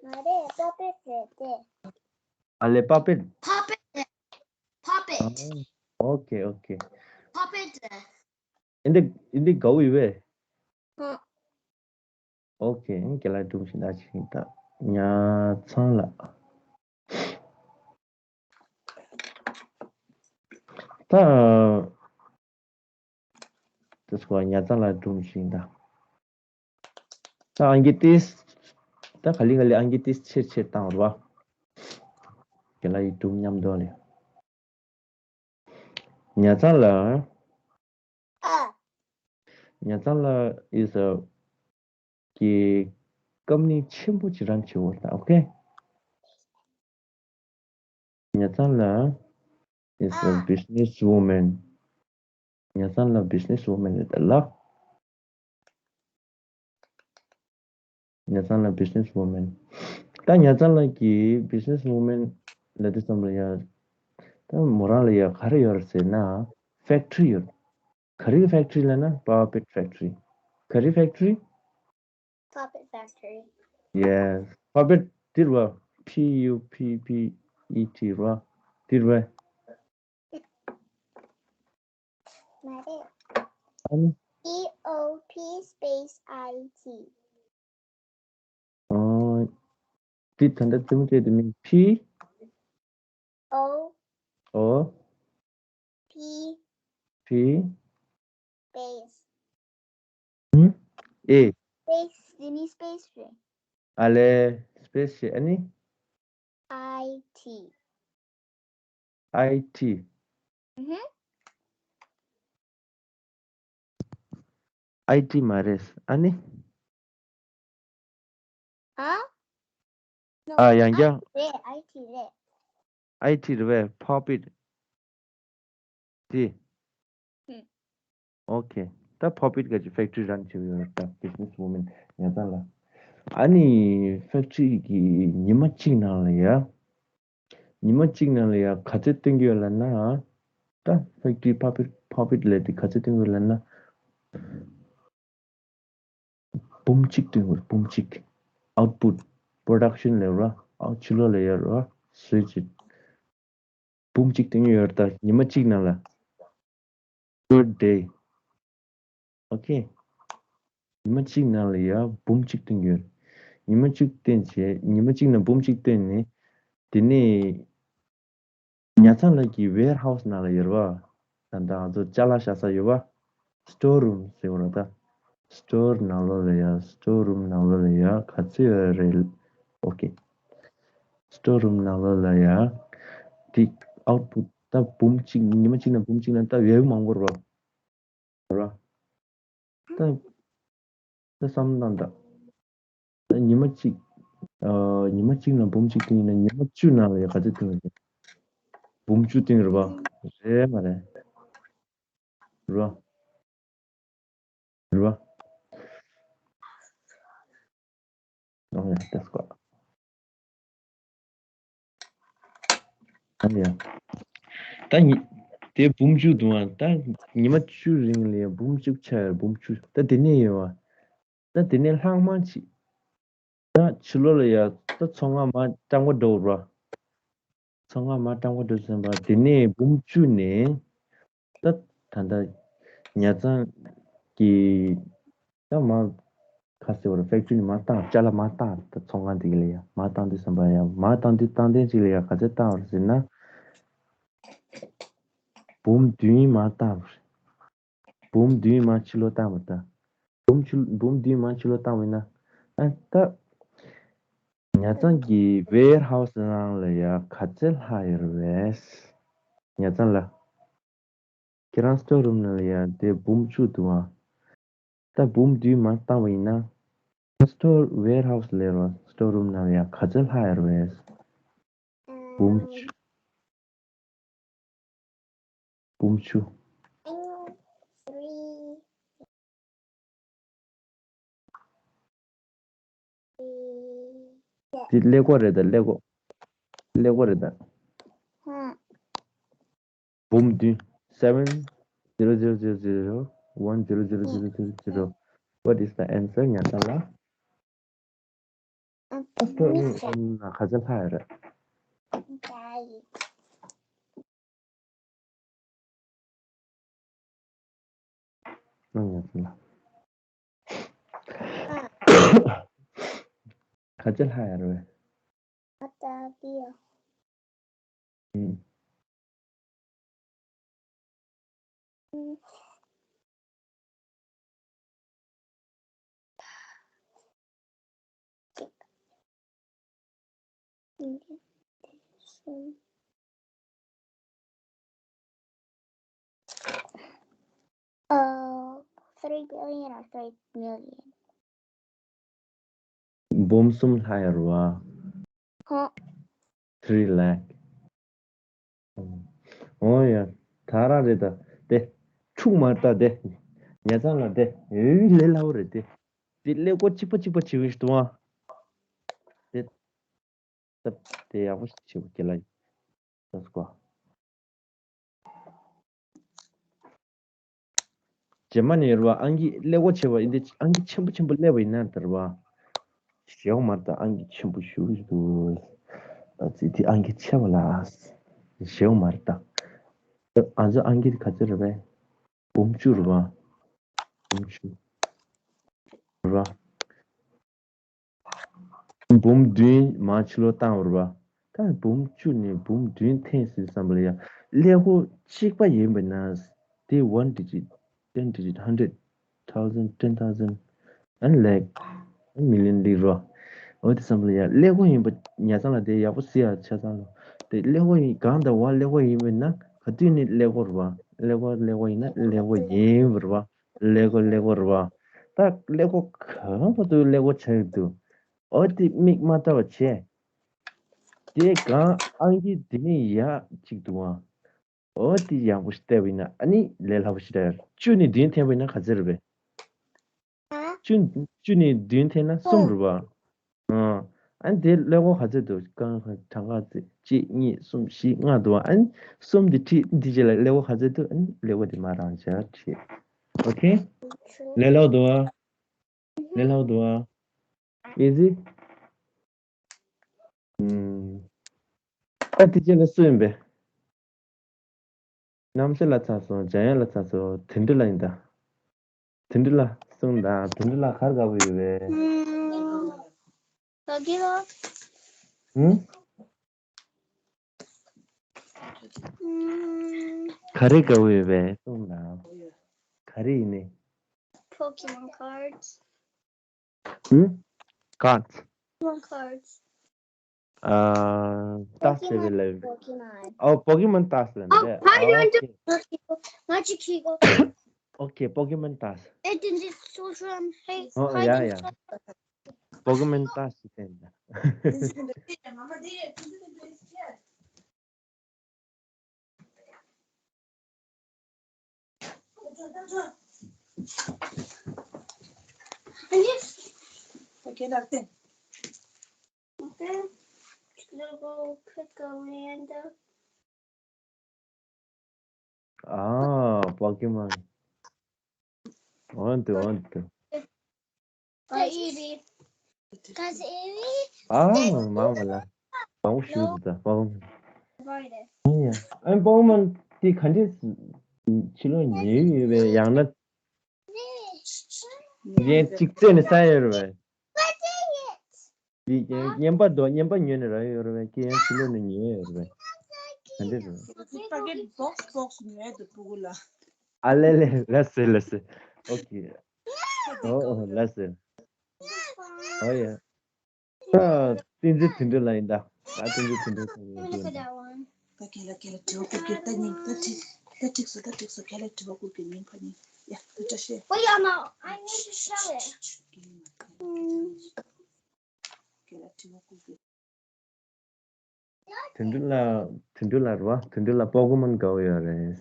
མ་རེད། པ་པེ་ཊི་རེད་དེ། ཨ་ལེ། པ་པེ་ཊི། པ་པེ་ཊི་རེད། པ་པེ་ཊི། ཨ། ཨོ་ཁེ་ཨོ་ཁེ། པ་པེ་ཊི་རེད། ཨིན་དེ་ཨིན་དེ་དགའ་བོ་ཡོད་པས། ཧ། ཨོ་ཁེ། ཁྱེད་ལ་སྒྲུང་ཞིག་ད་ཅིག་ད་ཉ་ཚང་ལགས། ད་དེ་སྐོར་ཉ་ཚང་ལགས་སྒྲུང་ཞིག་ད། ད་ཨང་ཀི་ཏིས། ད་ག་ལེ་ག་ལེ་ཨང་ཀི་ཏིས་ཆེར་ཆེར་བཏང་རོགས། ཁྱེད་ལ་ཡི་སྒྲུང་མཉམ་དུ་ལས། ཉ་ཚང་ལགས། ཨ། ཉ་ཚང་ལགས་ཨིས་ཨ་གི་ཀམ་ནི་ཆེན་པོ་ཅིག་རན་བྱེད་འོ་ད། ཨོ་ཁེ། ཉ་ཚང་ལགས་is a ཨ། business woman. ཉ་ཚང་ལགས་business woman རེད་ད་ལགས། ཉ་ཚང་ལགས་business woman། ད་ཉ་ཚང་ལགས་ཀྱི་business woman ལབ་དུས་ཙམ་ལ་ཡ། ད་མོ་རང་ལ་ཡ་ག་རེ་ཡོད་རེད་ཟེར་ན་ཕེག་ཊི་རི་ཡོད། ག་རེ་གི་ཕེག་ཊི་རི་ལབ་ན་པ་པེ་ཊི་ཕེག་ཊི་རི། ག་རེ་ཕེག་ཊི་རི། Puppet factory. Yes. པ་པེ་ཊི་དེ་རེད་པ། P U P P E T རེད་པ། དེ་རེད་པ། མ་རེད། ཨ་ནི། P O P space I T. ཨོ། དེ་ད་ལྟ་རྩེད་མོ་རྩེ་དེ་མིང་P O O P P space ཧུམ། A space དེ་ནི་space རེད། ཨ་ལེ། space ཞེས་ཨ་ནི། I T I T ཧུམ། I T མ་རེད། ཨ་ནི། ཨ། ཨ། ཡང་བསྐྱར། རེད། I T རེད། I T རེད་པས། Puppet དེ། ཧུམ། ཨོ་ཁེ། ད་Puppet ག་ཅིག་factory run བྱེད་ཡོད་ད་business woman ཉ་ཚང་ལགས། ཨ་ནི་factory གི་ཉི་མ་གཅིག་ནང་ལ་ཡ། ཉི་མ་གཅིག་ནང་ལ་ཡ་ག་ཚོད་སྟོན་གྱི་ཡོད་ལབ་ན། ད་factory Puppet Puppet ལས་དེ་ག་ཚོད་སྟོན་གྱི་ཡོད་ལབ་ན། འབུམ་གཅིག་སྟོན་གྱི་ཡོད། འབུམ་གཅིག output production ལས་ར། ཨའོ་ཕྱི་ལོགས་ལ་ཡ་ར་བཟོས་ཅིག་འབུམ་གཅིག་སྟོན་གྱི་ཡོད་ད་ཉི་མ་གཅིག་ནང་ལ། Per day. Okay. ཉི་མ་གཅིག་ནང་ལ་ཡ་འབུམ་གཅིག་སྟོན་གྱི་ཡོད། ཉི་མ་གཅིག་སྟོན་བྱས། ཉི་མ་གཅིག་ནང་འབུམ་གཅིག་སྟོན་ནས། དེ་ནས་ཉ་ཚང་ལགས་ཀྱི་warehouse ནང་ལ་ཡོད་རེད་པ། ད་ལྟ་ང་ཚོ་ཅ་ལག་བཞག་ས་ཡོད་པ། Store room ཟེར་བ་རེད་ད། Store ནང་ལོགས་ལ་ཡ། Store room ནང་ལོགས་ལ་ཡ་ག་ཚོད་ཡོད་རེད། Okay. Store room ནང་ལོགས་ལ་ཡ། དེ་output ད་འབུམ་གཅིག་ཉི་མ་གཅིག་ནང་འབུམ་གཅིག་ནང་ད་ཡོད་མང་པོ་རེད་པ། ར། ད་ད་བསམ་བློ་བཏང་དང་། ད་ཉི་མ་གཅིག་ཨ། ཉི་མ་གཅིག་ནང་འབུམ་གཅིག་སྟོན་ཡིན་ན་ཉི་མ་བཅུ་ནང་ལ་ཡ་ག་ཚོད་སྟོན་རེད། འབུམ་བཅུ་སྟོན་རེད་པ། རེད་མ་རེད། རེད་པ། རེད་པ། ཨོ་ཡ། that's good. ཨོ་ཡ། ད་ཉི་དེ་འབུམ་བཅུ་འདུག་ཨ། ད་ཉི་མ་བཅུ་རིང་ལ་འབུམ་བཅུ་ཆགས་ཡོད། འབུམ་བཅུ། ད་དེ་ནས་ཡོད་པ། ད་དེ་ནས་ལྷག་མ་ཅིག་ད་ཕྱི་ལོགས་ལ་ཡ། ད་ཚོང་ཁང་མར་སྤྲང་པོ་འགྲོ་ར། ཚོང་ཁང་མར་སྤྲང་པོ་འགྲོ་ཟིན་པ། དེ་ནས་འབུམ་བཅུ་ནས་ད་ད་ལྟ་ཉ་ཚང་གི་ད་མར་ ཁ་ཟེར་བར་ཕེག་ཊི་རི་ནས་མར་བཏང་། ཅ་ལག་མར་བཏང་། ད་ཚོང་ཁང་དེ་གི་ལ་ཡ་མར་བཏང་དུས་ཙམ་པ་ཡ་མར་བཏང་དུས་བཏང་ཐེངས་གཅིག་ལ་ཡ་ག་ཚོད་བཏང་བ་རེད་ཟེར་ན། འབུམ་བདུན་མར་བཏང་བ་རེད། འབུམ་བདུན་མར་ཕྱི་ལོགས་བཏང་བ་དང་། འབུམ་ཕྱི་འབུམ་བདུན་མར་ཕྱི་ལོགས་བཏང་བ་ཡིན་ན། ཨ་ད། ཉ་ཚང་གི་ཝེར་ཧའུ་སི་ནང་ལ་ཡ་ག་ཚོད་ལྷག་ཡོད་རེད་པས། ཉ་ཚང་ལ། ཁྱེད་རང་སི་ཊོར་རུམ་ནང་ལ་ཡ་དེ་འབུམ་བཅུ་འདུག་ཨ། ད་འབུམ་བདུན་མར་བཏང་བ་ཡིན་ན། སི་ཊོར་ཝེར་ཧའུ་སི་ལབ་རོགས། སི་ཊོར་རུམ་ནང་ལ་ཡ་ག་ཚོད་ལྷག་ཡོད་རེད་པས། འབུམ་བཅུ། འབུམ་བཅུ། དེ་ཀླད་ཀོར་རེད་ད། ཀླད་ཀོར། ཀླད་ཀོར་རེད་ད། འབུམ་བདུན། Seven zero zero zero zero one zero zero zero zero zero. What is the answer? ཉ་ཚང་ལ། ཨ་ཁོ་ཨ་ཨ་ག་ཚོད་ལྷག་ཡོད་རེད། ཨ་ཉ་ཚང་ལ། ག་ཚོད་ལྷག་ཡོད་རེད། ཨ་ད་དེ་ཡ། ཨུམ། Uh, three billion or three million? འབུམ་གསུམ་ལྷག་ཡོད་རེད་པ། ཧོ། Three lakh. ཨོ་ཡ། ད་རང་རེད་ད། དེ། འཁྲུག་མ་ད་དེ། ཉ་ཚང་ལ་དེ། ཨེ་ལས་སླ་བོ་རེད་དེ། དེ་ཀླད་ཀོར་གཅིག་པ་གཅིག་པ་བྱེད་ཀྱི་འདུག་ཨ། དེ། ད་དེ་ཡག་པོ་ཞིག་བྱེད་དགོས་ལ། ད་སྐོ། རྗེས་མ་ནས་རེད་པ། ཨང་ཀི་ཀླད་ཀོར་བྱས་པ་ཡིན་ཏེ། ཨང་ཀི་ཆེན་པོ་ཆེན་པོ་སླེབས་པ་ཡིན་ན་ད་རེད་པ། ཞེའོ་མར་ད་ཨང་ཀི་ཆེན་པོ་ཞུ་གི་འདུག་ཨ་ཙི་དེ་ཨང་ཀི་ཆེ་བ་ལ། ཞེའོ་མར་ད། ཨ་ཙི་ཨང་ཀི་དེ་ག་ཚོད་རེད་པས། འབུམ་བཅུ་རེད་པ། འབུམ་བཅུ་རེད་པ། འབུམ་བདུན་མར་ཕྱི་ལོགས་བཏང་བ་རེད་པ། ད་འབུམ་བཅུ་ནས་འབུམ་བདུན་འཐེན་ཟིན་བསམ་པ་ལ་ཡ། ཀླད་ཀོར་གཅིག་པ་ཡིན་པ་ན། དེ་one digit, ten digit, hundred, thousand, ten thousand, and lakh, and million ལི་རོ། འོ་དེ་བསམ་པ་ལ་ཡ། ཀླད་ཀོར་ཡིན་པ་ཉ་ཚང་ལ་དེ་ཡག་པོ་གཟིགས་ཡ་ཆ་ཚང་ལ། དེ་ཀླད་ཀོར་ཡིན་གང་ལྟར་བ་ཀླད་ཀོར་ཡིན་པ་ན་ག་དུས་ནས་ཀླད་ཀོར་རེད་པ། ཀླད་ཀོར་ཀླད་ཀོར་ཡིན་ན་ཀླད་ཀོར་ཡིན་པ་རེད་པ། ཀླད་ཀོར་ཀླད་ཀོར་རེད་པ། ད་ཀླད་ཀོར་གང་བར་དུ་ཀླད་ཀོར་ཆགས་ཀྱི་འདུག་འོ་དེ་མིག་མ་བལྟ་བ་བྱས། དེ་གང་ཨང་ཀི་དེ་ནས་ཡག་ཅིག་འདུག་ཨ། འོ་དེ་ཡག་པོ་ཞིག་བལྟས་པ་ཡིན་ན་ཨ་ནི་ལས་སླ་པོ་ཞིག་རེད། བཅུ་ནས་བདུན་འཐེན་པ་ཡིན་ན་ག་ཚོད་རེད་པས། བཅུ་བཅུ་ནས་བདུན་འཐེན་ན་གསུམ་རེད་པ། ཨ། ཨ་ནི་དེ་ཀླད་ཀོར་ག་ཚོད་འདུག་གང་གྲངས་ཀ་ཙམ་གཅིག་གཉིས་གསུམ་བཞི་ལྔ་འདུག་ཨ། ཨ་ནི་གསུམ་དེ་ཁྲིད། འདི་རྗེས་ལ་ཀླད་ཀོར་ག་ཚོད་འདུག་ཨ་ནི་ཀླད་ཀོར་དེ་མར་རང་འཇགས་ཁྲིད། ཨོ་ཁེ། ལས་སླ་པོ་འདུག་ཨ། ལས་སླ་པོ་འདུག་ཨ། ཨི་ཛི། ཨུམ། ཨ་དེ་རྗེས་ལ་སུ་ཡིན་པས། རྣམ་སྲས་ལགས་ཚར་སོང་། འཇམ་དབྱངས་ལགས་ཚར་སོང་། དོན་གྲུབ་ལགས་ཡིན་ད། དོན་གྲུབ་ལགས་གསུངས་དང་། དོན་གྲུབ་ལགས་ག་རེ་དགའ་པོ་ཡོད་པས། ཨུམ། ད་གི་ལོ། ཨུམ། ཨུམ། ག་རེ་དགའ་པོ་ཡོད་པས་གསུངས་དང་། ག་རེ་ཡིན་ནི། Pokemon cards. ཨུམ། Cards. Pokemon cards. ཨ། ཏཱས་ཟེར་བའི་ལབ། Pokemon. ཨོ། Pokemon ཏཱས་ལབ་ཨོ་རེད། ཕ་ཡོན་ཨོ་ཏུ་ཁེ། ང་ཅིག་ཁྱི་གོ། ཨོ་ཁེ། Pokemon ཏཱས། ཨེ་ཏིན་ཅི་སུ་ཤུ་ཨམ་ཧེ། ཨོ་ཧེ་ཡ་ཏིན་ཡ། ཅི། Pokemon ཏཱས་ཟེར་ན། Okay, let's go pick a random. Ah, Pokemon. Want to, want to. Baby. Cause baby. Ah, mama la. Mama shoot the Pokemon. Right. Yeah. I'm Pokemon. དེ་ག་འདྲས་ཕྱི་ལོགས་ཉེ་ཡོད་པའི་ཡང་ན། གཞན་གཅིག་རྩེ་ནས་ས་ཡོད་རེད་པས། འདི་རྔན་པ་འདུག་རྔན་པ་ཉོས་ནས་རག་ཡོད་རེད་པས། ཁྱེད་ཡང་ཕྱི་ལོགས་ནས་ཉོས་ཡོད་རེད་པས། ག་འདྲ་རེད། Packet box box ཉོས་འདུག་སྤུ་གུ་ལ། ཨ་ལེ་ལེ། ལགས་སེ་ལགས་སེ། ཨོ་ཁེ། ཨོ་ཨོ་ལགས་སེ། ཨོ་ཡ། ད་བསྟན་འཛིན་དོན་གྲུབ་ལགས་ཡིན་ད། ད་བསྟན་འཛིན་དོན་གྲུབ་ལགས་ཡིན་ད། ད་ཁྱེད་ལ་ཁྱེད་ལ་དྲི་བ་བཀོད་རྒྱུ་ད་ཉིན་ད་ཁྲིག་ད་ཁྲིག་སོ་ད་ཁྲིག་སོ་ཁྱེད་ལ་དྲི་བ་བཀོད་རྒྱུ་ཉིན་ཕ་ཉིན་ཡ་ད་བཀྲ་ཤིས། Wait, I'm out. I need to show it. ཁྱེད་ལ་དྲི་བ་བཀོད་རྒྱུ། དོན་གྲུབ་ལགས། དོན་གྲུབ་ལགས་རེད་པ། དོན་གྲུབ་ལགས་པོ་ཀི་མོན་དགའ་པོ་ཡོད་རེད།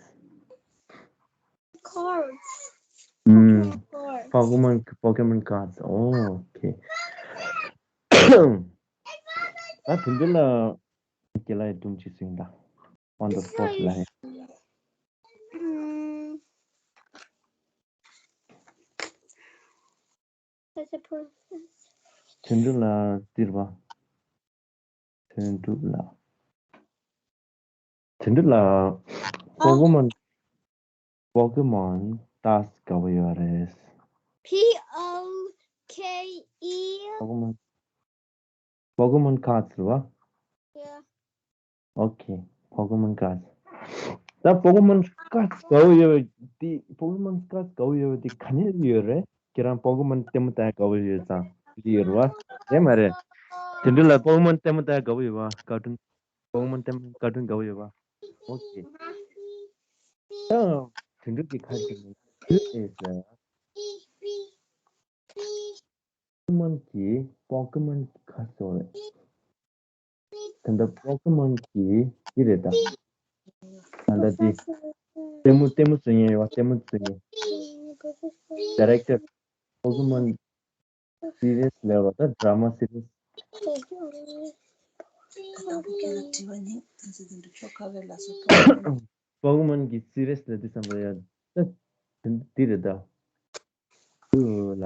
Cards. ཨུམ། Pokemon cards. པོ་ཀི་མོན། པོ་ཀི་མོན་ཀར་ཌི། ཨོ་ཨོ་ཁེ། ད་དོན་གྲུབ་ལགས་ཁྱེད་ལ་ཡི་སྒྲུང་གཅིག་གསུང་དང་། On the spot ལ་ཡ། ཨུམ། དོན་གྲུབ་ལགས་འདིར་བ། དོན་གྲུབ་ལགས། དོན་གྲུབ་ལགས། པོ་ཀི་མོན། པོ་ཀི་མོན་ཀར་ཌི་དགའ་པོ་ཡོད་རེད། P O K E. པོ་ཀི་མོན། པོ་ཀི་མོན་ཀར་ཌི་རེད་པ། Yeah. ཨོ་ཁེ། པོ་ཀི་མོན་ཀར་ཌི། ད་པོ་ཀི་མོན་ཀར་ཌི་དགའ་པོ་ཡོད་པ་དེ། པོ་ཀི་མོན་ཀར་ཌི་དགའ་པོ་ཡོད་པ་དེ་ག་ནས་སླེབས་ཡོད་རེད། ཁྱེད་རང་པོ་ཀི་མོན་ལྟད་མོ་ལྟ་ཡ་དགའ་པོ་ཡོད་ཙང་དེ་ཡོད་རེད་པ། རེད་མ་རེད། དོན་གྲུབ་ལགས་པོ་ཀི་མོན་ལྟད་མོ་ལྟ་ཡ་དགའ་པོ་ཡོད་པ། ཀར་ཊུན། པོ་ཀི་མོན་ལྟད་མོ་ཀར་ཊུན་དགའ་པོ་ཡོད་པ། ཨོ་ཁེ། ད་དོན་གྲུབ་ཀྱིས་ཁ་ཅིག་ནས་ཁྱོད་ཨེ་ཟེར། པོ་ཀི་མོན་གྱི། པོ་ཀི་མོན་གྱི་ཁ་ཟེར་བ་རེད། ད་ལྟ་པོ་ཀི་མོན་གྱི་འདི་རེད་ད། ད་ལྟ་འདི་ལྟད་མོ། ལྟད་མོ་བཟོ་མཁན་ཡོད་པ། ལྟད་མོ་བཟོ་མཁན། Director། པོ་ཀི་མོན་series ལབ་པ་ད། Drama series། པོ་ཀི་མོན་གྱི་series ལབ་དུས་ཙམ་པ་ཡ་ད་འདི་རེད་ད། ལ་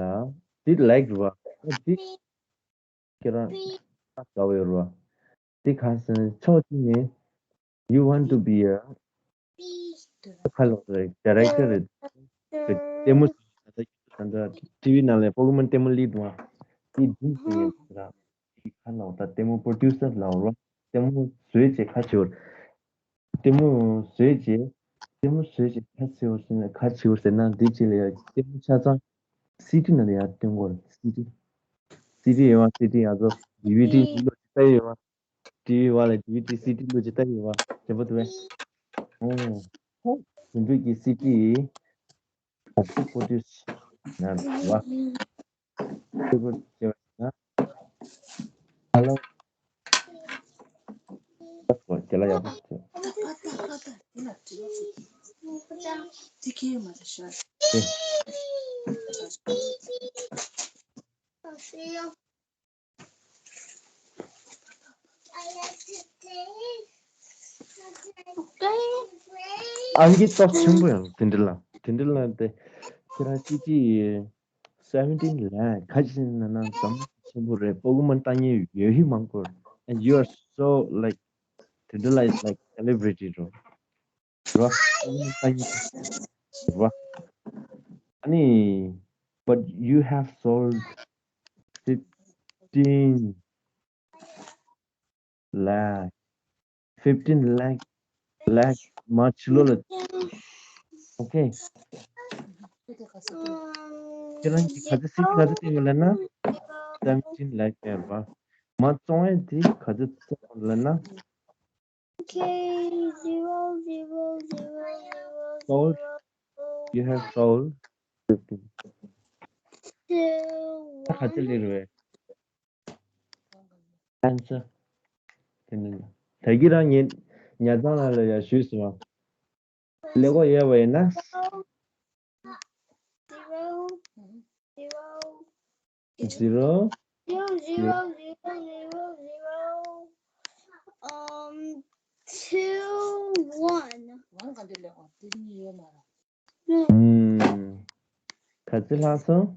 འདི་ལའིག་རེད་པ། འདི་ཁྱེད་རང་དགའ་པོ་ཡོད་རེད་པ། འདི་ག་ཟེར། ཕྱོགས་གཅིག་ནས་you want to be a ཁ་ལོ་རེད། Director རེད། ལྟད་མོ་ད་ལྟ་ཊི་ཝི་ནང་ལ་པོ་ཀི་མོན་ལྟད་མོ་སླེབས་འདུག་པ། དེ་སྒྲུང་བཟོ་མཁན་ར། དེ་ག་ལབ་ད། ལྟད་མོ་པོ་རོ་ཌུ་སར་ལབ་ར། ལྟད་མོ་བཟོས་བྱས་ག་བྱེད། ལྟད་མོ་བཟོས་བྱས། ལྟད་མོ་བཟོས་བྱས་ག་བྱེད་ཟེར་ན། ག་བྱེད་ཟེར་ན། འདི་བྱེད་ལ་ཡ་ལྟད་མོ་ཆ་ཚང་སི་ཌི་ནང་ལ་ཡ་སྟོན་དགོས་རེད། སི་ཌི། སི་ཌི་ཡོད་པ། སི་ཌི་ཡ་ཚོ་ཌི་ཝི་ཌི་ལོ་ཅི་ལྟ་ཡོད་པ། ཊི་ཝི་བ་ལ་ཌི་ཝི་ཌི་སི་ཌི་ལོ་ཅི་ལྟ་ཡོད་པ། དྲན་པ་འདུག་པས། ཨོ། དེ་འདྲ་གི་སི་ཌི་ག་ཚོད་པོ་ཊུ་སར་ན་རེད་པ། ཧེ་ལོ། ཁྱེད་ལ་ཡག་པོ་བྱས། ཨང་ཀི་སྟོབས་ཆེན་པོ་ཡང་དེ་འདྲ་ལ། དེ་འདྲ་ལ་དེ་ཁྱེད་རང་སི་ཌི་seventeen lakh ག་ཅིག་ན་ན་ཙམ་ཆེན་པོ་རེད། པོ་ཀི་མོན་ལྟ་མཁན་ཡོད་ཧི་མང་པོ་རེད། And you are so, like, དེ་འདྲ་ལ་is like celebrity རོ། རོ། པོ་ཀི་མོན་ལྟ་མཁན་རོ། ཨ་ནི། But you have sold fifteen lakh. fifteen lakh, lakh མ་ཕྱི་ལོགས་ལ། ཨོ་ཁེ། ཁྱེད་རང་གིས་ག་ཚོད་སི་ཌི་ག་ཚོད་བཏོན་ཡོད་ལབ་ན། seventeen lakh ཡོད་པ། མ་བཙོང་ཡས་དེ་ག་ཚོད་བཙོང་ཡོད་ལབ་ན། Okay, zero, zero, zero, zero, sold. Zero, you have sold fifteen. Two, ད་ག་ཚོད་སླེབས་རེད་པས། ཨན་སར། དེ་ནི་ད་གི་རང་ཉེ་ཉ་ཚང་ལ་ལ་ཡ་ཞུས་སོང་། ཀླད་ཀོར་ཡོད་པ་ཡིན་ན། Zero, zero, zero, zero, zero, zero, zero, um, two, one. ཨུམ། ག་ཚོད་ལྷག་སོང་།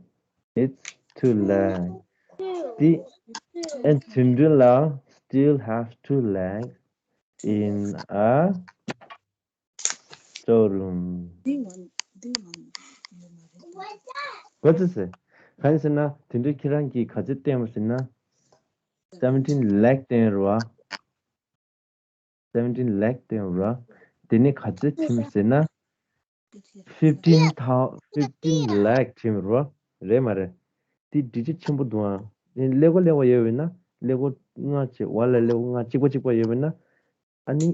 It's two lakh. Two. འདི། Two. And དོན་གྲུབ་ལགས་still have two lakh in a storeroom. འདི་ང་འདི་ང་ཡོད་མ་རེད། What is it? གང་ཡིན་ཟེར་ན་དེ་འདྲའི་ཁྱེད་རང་གིས་ག་ཚོད་བསྟན་པ་ཟེར་ན་seventeen lakh་བསྟན་རེད་བ། seventeen lakh་བསྟན་རེད་བ། དེ་ནས་ག་ཚོད་ཁྲིམས་ཟེར་ན་fifteen thou fifteen lakh་ཁྲིམས་རེད་བ། རེད་མ་རེད། དེ་འདྲི་ཆ་ཆེན་པོ་འདུག་ཨ། ཀླད་ཀོར་ཀླད་ཀོར་ཡོད་པས་ན་ཀླད་ཀོར་ལྔ་བྱས་ཝ་ལ་ཀླད་ཀོར་ལྔ་གཅིག་པ་གཅིག་པ་ཡོད་པས་ན། ཨ་ནི།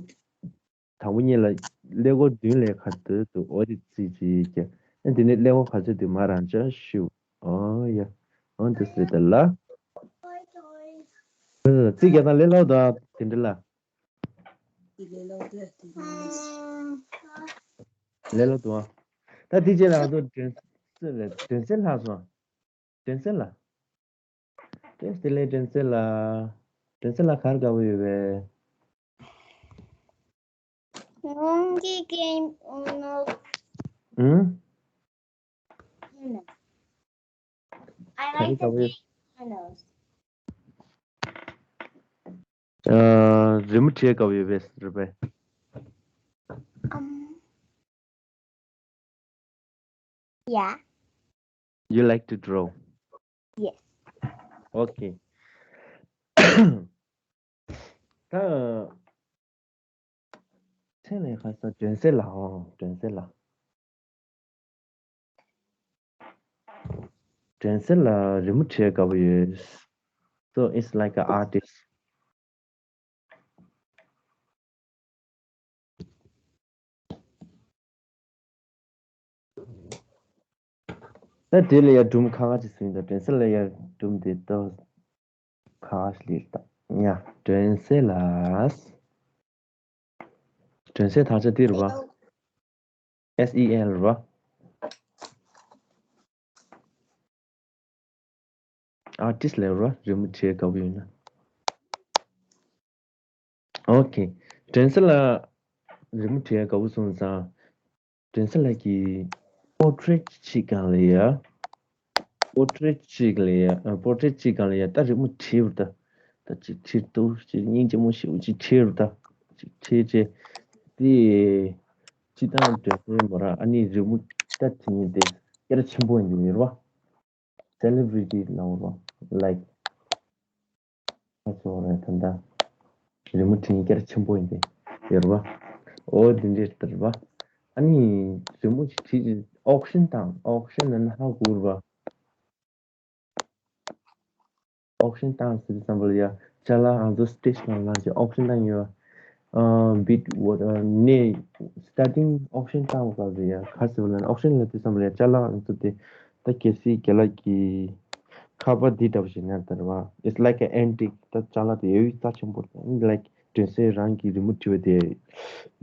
དང་པོ་གཉིས་ལ་ཀླད་ཀོར་བདུན་ལས་ག་ཚོད་འདུག་འོ་དེ་རྩིས་ཅིག་ཀྱ། ཨ་དེ་ནས་ཀླད་ཀོར་ག་ཚོད་འདུག་མ་རང་ཅག་ཞུ། ཨོ་ཡ། ཨོ་འདི་སྲིད་ད་ལ། རྩིས་རྒྱག་སྟངས་ལས་སླ་པོ་འདུག་ཨ་དེ་འདྲ་ལ། ལས་སླ་པོ་འདུག་ཨ། ད་དེ་རྗེས་ལ་ང་ཚོ་དྲན་གསོ་ལས་དྲན་གསོ་ལྷག་སོང་། དྲན་གསོ་ལ། ཏེས་དེ་ལས་དྲན་གསོ་ལ། དྲན་གསོ་ལ་ག་རེ་དགའ་པོ་ཡོད་པས། ངོང་གི་གེམ་ནོ། ཨུམ། I like the game. ཨ། རི་མོ་བྲིས་དགའ་པོ་ཡོད་པས་རེད་པས། Um, yeah. You like to draw? Yes. Okay. ད། ཚེ་ལས་ཁ་ས་དྲན་གསོ་ལ་ཨང་དྲན་གསོ་ལ། དྲན་གསོ་ལ་རི་མོ་བྲིས་དགའ་པོ་ཡོད། So it's like an artist. ད་དེ་ལ་ཡ་སྒྲུང་ཁ་ཁ་ཅིག་ཟིན་ད་དྲན་གསོ་ལ་ཡ་སྒྲུང་དེ་ལྟ་ཁ་ཁ་ཞིག་ལས་ད་ཡ་དྲན་གསོ་ལ། དྲན་གསོའི་དག་ཆ་འདི་རེད་བ། S E L རེད་བ། Artist ལབ་རེད་བ་རི་མོ་བྲིས་དགའ་པོ་ཡོད་ན། Okay. དྲན་གསོ་ལ་རི་མོ་བྲིས་དགའ་པོ་སོང་ཙང་། དྲན་གསོ་ལགས་ཀྱིས་པོར་ཊེཊ་གཅིག་སྒང་ལ་ཡ། པོར་ཊེཊ་གཅིག་ལ་ཡ། ཨ། པོར་ཊེཊ་གཅིག་སྒང་ལ་ཡ་ད་རི་མོ་བྲིས་པ་ད། ད་གཅིག་བྲིས་འདུག་གཅིག་སྙིང་རྗེ་མོ་ཞེ་པོ་ཅིག་བྲིས་པ་ད། གཅིག་བྲིས་རྗེས། དེ། སྤྱིར་བཏང་དྲན་གསོའི་མོ་ར་ཨ་ནི་རི་མོ་ད་དེ་ཉིད་དེ་སྐད་གྲགས་ཆེན་པོ་ཡིན་འདུག་ཡོད་རེད་བ། སེ་ལེབ་རི་ཊི་ལབ་ར་ལའིཀ་ཁ་ཚོ་རེད་ད་ལྟ། རི་མོ་བྲིས་སྐད་ཆེན་པོ་ཡིན་ཏེ། ཡོད་རེད་བ། ཨོ་འདི་འདྲའི་ལྟར་བ། ཨ་ནི། རི་མོ་ཞིག་བྲིས་ཨོག་ཤན་བཏང་ཨོག་ཤན་ལབ་ན་ཧ་གོ་རེད་བ། ཨོག་ཤན་བཏང་ཟེར་དུས་ཙམ་པ་ལ་ཡ། ཅ་ལག་ང་ཚོ་སི་ཊེ་ཇི་ནང་ལངས་ཀྱི་ཨོག་ཤན་བཏང་ཡོད། ཨ། བིཌ་ཝོར་ནས་སི་ཊར་ཊིང་ཨོག་ཤན་བཏང་བ་ག་ཟེར་ཡ་ག་ཟེར་བ་ལ་ཨོག་ཤན་ལབ་དུས་ཙམ་པ་ལ་ཡ་ཅ་ལག་ང་ཚོ་དེ་ད་གལ་སྲིད་རྒན་ལགས་ཀྱི་ཁ་པར་འདི་འདྲ་བ་ཞིག་ན་ད་རེད་བ། It's like an antique. ད་ཅ་ལག་དེ་ཡོད་ད་ཆེན་པོ་ལའིཀ་དྲན་གསོའི་རང་གི་རི་མོ་བྲིས་པ་དེ་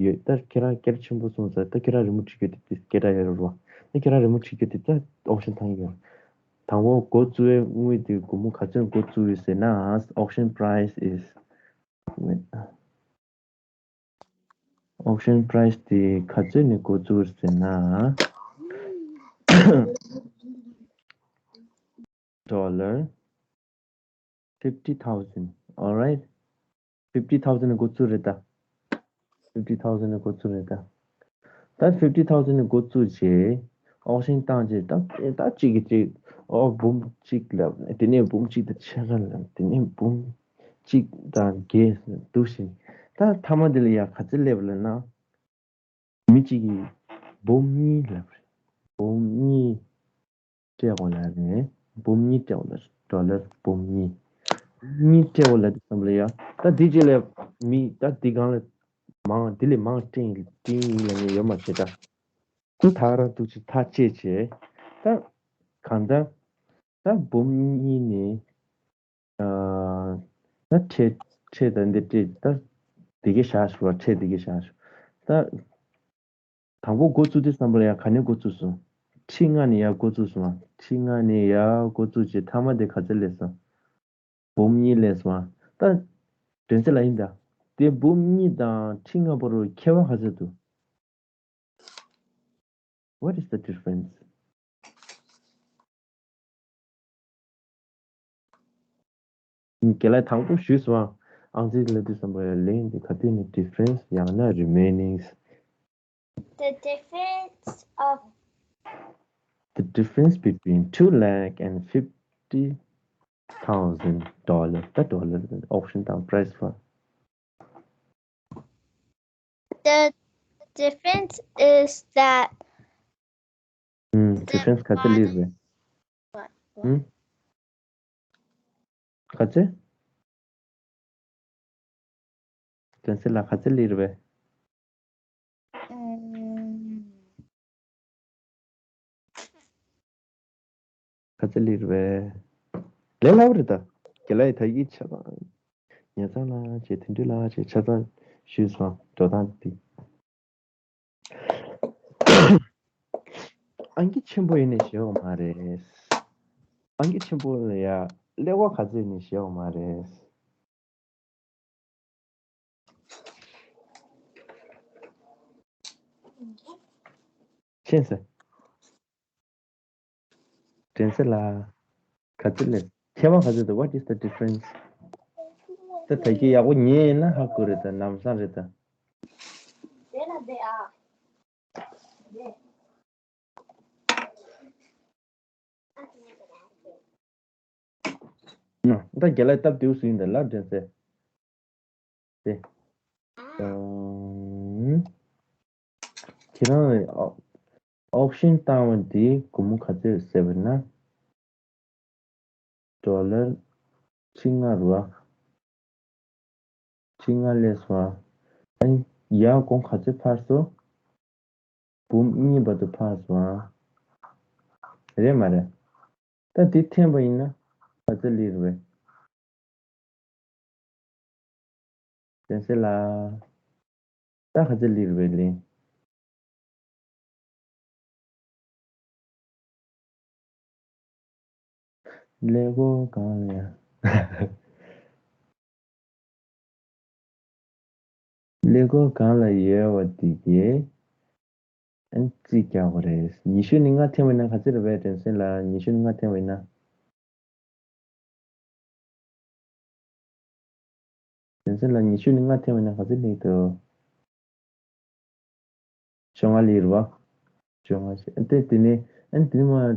ཡོད། ད་ཁྱེད་རང་སྐད་ཆེན་པོ་སོང་ཙང་ད་ཁྱེད་རང་རི་མོ་བྲིས་རྒྱུ་དེ་དེ་སྐད་གྲགས་ཡོད་རེད་བ། ད་ཁྱེད་རང་རི་མོ་བྲིས་རྒྱུ་དེ་ད་ཨོག་ཤན་བཏང་ཡོད། དང་པོ་འགོ་བཙུགས་པའི་དངུལ་དེ་སྒོར་མོ་ག་ཚོད་འགོ་བཙུགས་ཡོད་ཟེར་ན། Auction price is auction price དེ་ག་ཚོད་ནས་འགོ་བཙུགས་ཟེར་ན། Dollar fifty thousand. Alright. Fifty thousand འགོ་བཙུགས་རེད་ད། Fifty thousand འགོ་བཙུགས་རེད་ད། ད་fifty thousand འགོ་བཙུགས་རྗེས། ཨོག་ཤན་བཏང་རྗེས་ད་ད་གཅིག་གིས་གཅིག་ཨོ་འབུམ་གཅིག་ལབ། དེ་ནས་འབུམ་གཅིག་དང་ཕྱེད་ཀ་ལབ། དེ་ནས་འབུམ་གཅིག་དང་བརྒྱད་འདུག་བཞིན། ད་མཐའ་མ་དེ་ལ་ཡ་ག་ཚོད་སླེབས་ལབ་ན། མི་གཅིག་གིས་འབུམ་གཉིས་ལབ་རེད། འབུམ་གཉིས་སྤྲད་དགོས་ལབ་རེད། འབུམ་གཉིས་སྤྲད་དགོས་ལབ་རེད། ཌོ་ལར་འབུམ་གཉིས། གཉིས་སྤྲད་དགོས་ལབ་དུས་ཙམ་པ་ལ་ཡ། ད་འདི་རྗེས་ལ་མི་ད་འདི་སྒང་ལ་མང་འདི་ལས་མང་སྤྲད་ཡིན་སྤྲད་ཡིན་ལབ་མཁན་ཡོད་མ་རེད་ད། ད་ག་རང་འདུག་ཅིག་ཐག་བཅད་བྱས། ད་གང་ལྟར་ད་འབུམ་གཉིས་ནས། ཨ། ད་ཁྲལ་ཁྲལ་དང་འདི་སྤྲད་ད་དེ་གའི་བཞག་ཞུ་བ་ཁྲལ་དེ་གའི་བཞག་ཞུ། ད་དང་པོ་འགོ་བཙུགས་དུས་ཙམ་པ་ལ་ཡ་ག་ནས་འགོ་བཙུགས་སོང་། ཁྲི་ལྔ་ནས་ཡར་འགོ་བཙུགས་སོང་བ། ཁྲི་ལྔ་ནས་ཡར་འགོ་བཙུགས་རྗེས་མཐའ་མ་དེ་ག་ཚོད་སླེབས་སོང་། འབུམ་གཉིས་སླེབས་སོང་བ། ད་དྲན་གསོ་ལ་ཡིན་ད། དེ་འབུམ་གཉིས་དང་ཁྲི་ལྔ་བར་དུ་ཁྱད་པར་ག་ཚོད་འདུག What is the difference? རྒན་ལགས་དང་པོ་ཞུས་སོང་ཨ། ཨང་རྩིས་ལབ་དུས་ཙམ་པ་ལན་འདི་ག་དུས་ནས་difference ཡང་ན་remainings? The difference of The difference between two lakh and fifty thousand dollar, the dollar auction down price for The difference is that ཨུམ། difference ག་ཚོད་སླེབས་རེད། what? ཨུམ། ག་ཚོད། དྲན་གསོ་ལགས། ག་ཚོད་སླེབས་རེད་པས། Um, ག་ཚོད་སླེབས་རེད་པས། ལས་སླ་པོ་རེད་ད། རྒན་ལགས་ཡིས་ད་གིན་ཆ་ཚང་ཉ་ཚང་ལགས་བྱས། དོན་གྲུབ་ལགས་བྱས། ཆ་ཚང་ཞུས་སོང་། འགྲོ་སྟངས་འདི། ཨང་ཀི་ཆེན་པོ་ཡིན་ནའི་ཞེ་པོ་མ་རེད། ཨང་ཀི་ཆེན་པོ་ལ་ཡ་ཀླད་ཀོར་ག་ཚོད་ཡིན་ནའི་ཞེ་པོ་མ་རེད། ཤེས་སོང་། དྲན་གསོ་ལགས། ག་ཚོད་ལས། ཁྱད་པར་ག་ཚོད་འདུག What is the difference? ད་ད་གིན་ཡག་པོ་ཉན་ཡིན་ན་ཧ་གོ་རེད་ད། ལམ་སང་རེད་ད། ད་རྒན་ལགས་སྟབས་བདེ་པོ་བཟོས་ཡིན་ད་ལ། དྲན་གསོ། དེ། ཨང་། ཁྱེད་རང་ཨོ་ཨོག་ཤན་བཏང་བ་འདི་སྒོར་མོ་ག་ཚོད་ཟེར་བ་ན། ཌོ་ལར་ཁྲི་ལྔ་རེད་པ། ཁྲི་ལྔ་སླེབས་སོང་ཨ། ཨ་ནི་ཡར་གོང་ག་ཚོད་འཕར་སོང་། འབུམ་གཉིས་བར་དུ་འཕར་སོང་ཨ། རེད་མ་རེད། ད་འདི་འཐེན་པ་ཡིན་ན་ག་ཚོད་སླེབས་རེད་པས། དྲན་གསོ་ལགས། ད་ག་ཚོད་སླེབས་རེད་པས་ལན། ཀླད་ཀོར་སྒང་ལ་ཡ། ཀླད་ཀོར་སྒང་ལ་ཡོད་པ་འདི་གས་ཨ་ནི་རྩིས་རྒྱག་པ་རེད། ཉི་ཤུ་ནས་ལྔ་འཐེན་པ་ཡིན་ན་ག་ཚོད་རེད་པས། དྲན་གསོ་ལགས། ཉི་ཤུ་ནས་ལྔ་འཐེན་པ་ཡིན་ན། དྲན་གསོ་ལགས། ཉི་ཤུ་ནས་ལྔ་འཐེན་པ་ཡིན་ན་ག་ཚོད་སླེབས་འདུག་བཅོ་ལྔ་སླེབས་རེད་པ། བཅོ་ལྔ་ཞིག་ཨ་ནི་དེ་ནས་ཨ་ནི་དེ་ནས་མར་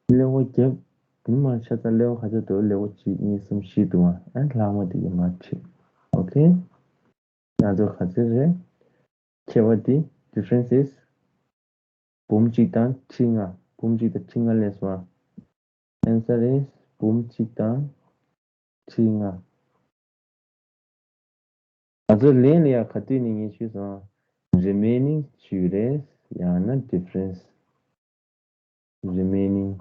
ཀླད་ཀོར་བརྒྱབ། དེ་ནས་མར་ཆ་ཚང་ཀླད་ཀོར་ག་ཚོད་འདུག་ཀླད་ཀོར་གཅིག་གཉིས་གསུམ་བཞི་འདུག་ཨ། ཨ་ནི་ལྷག་མ་དེ་གས་མར་བྲིས། ཨོ་ཁེ། ང་ཚོ་ག་ཚོད་རེད། ཁྱད་པར་དེ། difference is འབུམ་གཅིག་དང་ཁྲི་ལྔ། འབུམ་གཅིག་དང་ཁྲི་ལྔ་སླེབས་སོང་ཨ། Answer is འབུམ་གཅིག་དང་ཁྲི་ལྔ། ང་ཚོ་ལན་ལ་ཡ་ག་དུས་ནས་ངས་ཞུས་སོང་། remaining ཞུས་རེད། ཡང་ན་difference། remaining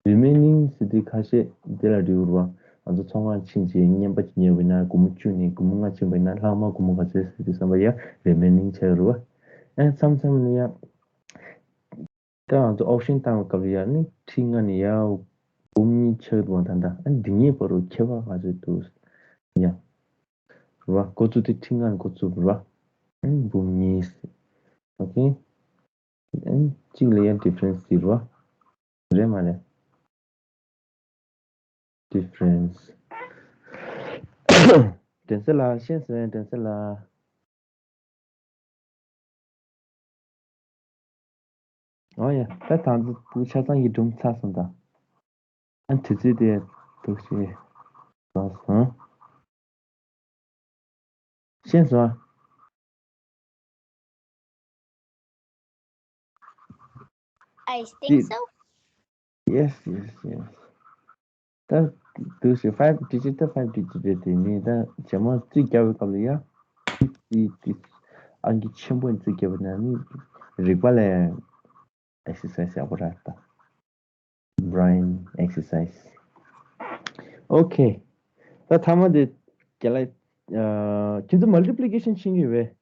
remaining ཟེར་དུས་ཁ་ཤས་འདི་ལ་འབྲི་དགོས་རེད་པ། ང་ཚོ་ཚོང་ཁང་ཕྱིན་བྱས་རྔན་པ་ཅིག་ཉོས་པ་ཡིན་ན་སྒོར་མོ་བཅུ་ནས་སྒོར་མོ་ལྔ་ཕྱིན་པ་ཡིན་ན་ལྷག་མ་སྒོར་མོ་ག་ཚོད་ཟེར་དུས་ཙམ་པ་ཡ་remaining ཆགས་ཀྱི་རེད་པ། ཨ་མཚམས་མཚམས་ལ་ཡ། ད་ང་ཚོ་ཨོག་ཤན་བཏང་བའི་སྐབས་ལ་ཡ་ནི་ཁྲི་ལྔ་ནས་ཡར་འབུམ་གཉིས་ཆགས་འདུག་པ། ད་ལྟ་ཨ་འདི་གཉིས་བར་དུ་ཁྱད་པར་ག་ཚོད་འདུག་ཡ། རེད་པ། འགོ་བཙུགས་དེ་ཁྲི་ལྔ་ནས་འགོ་བཙུགས་རེད་པ། ཨ་འབུམ་གཉིས། ཨོ་ཁེ། ཨ་གཅིག་ལ་ཡ་difference ཡོད་རེད་པ། རེད་མ་རེད། difference དྲན་གསོ་ལགས། ཤེས་སོང་། དྲན་གསོ་ལགས། ཨོ་ཡ། ད་ད་ཚོ་ཆ་ཚང་གི་སྒྲུང་ཚར་སོང་ད། ཨ་དུས་ཚོད་དེ་འདུག་སེ་བཟང་སོང་། ཤེས་སོང་། I think so. Yes, yes, yes. ད་འདུག་སེ་five digit ད་five digit རེད། དེ་ནས་ད་རྗེས་མ་རྩིས་རྒྱག་པའི་སྐབས་ལ་ཡ། རྩིས་རྩིས། ཨང་ཀི་ཆེན་པོ་རྩིས་རྒྱག་པ་ན་ནི་རིག་པ་ལ་exercise ཡག་པོ་རག་ད། brain exercise. Okay. ད་ཐ་མ་དེ་རྒན་ལགས། ཁྱེད་ཚོ་multiplication ཤེས་ཀྱི་ཡོད་པས།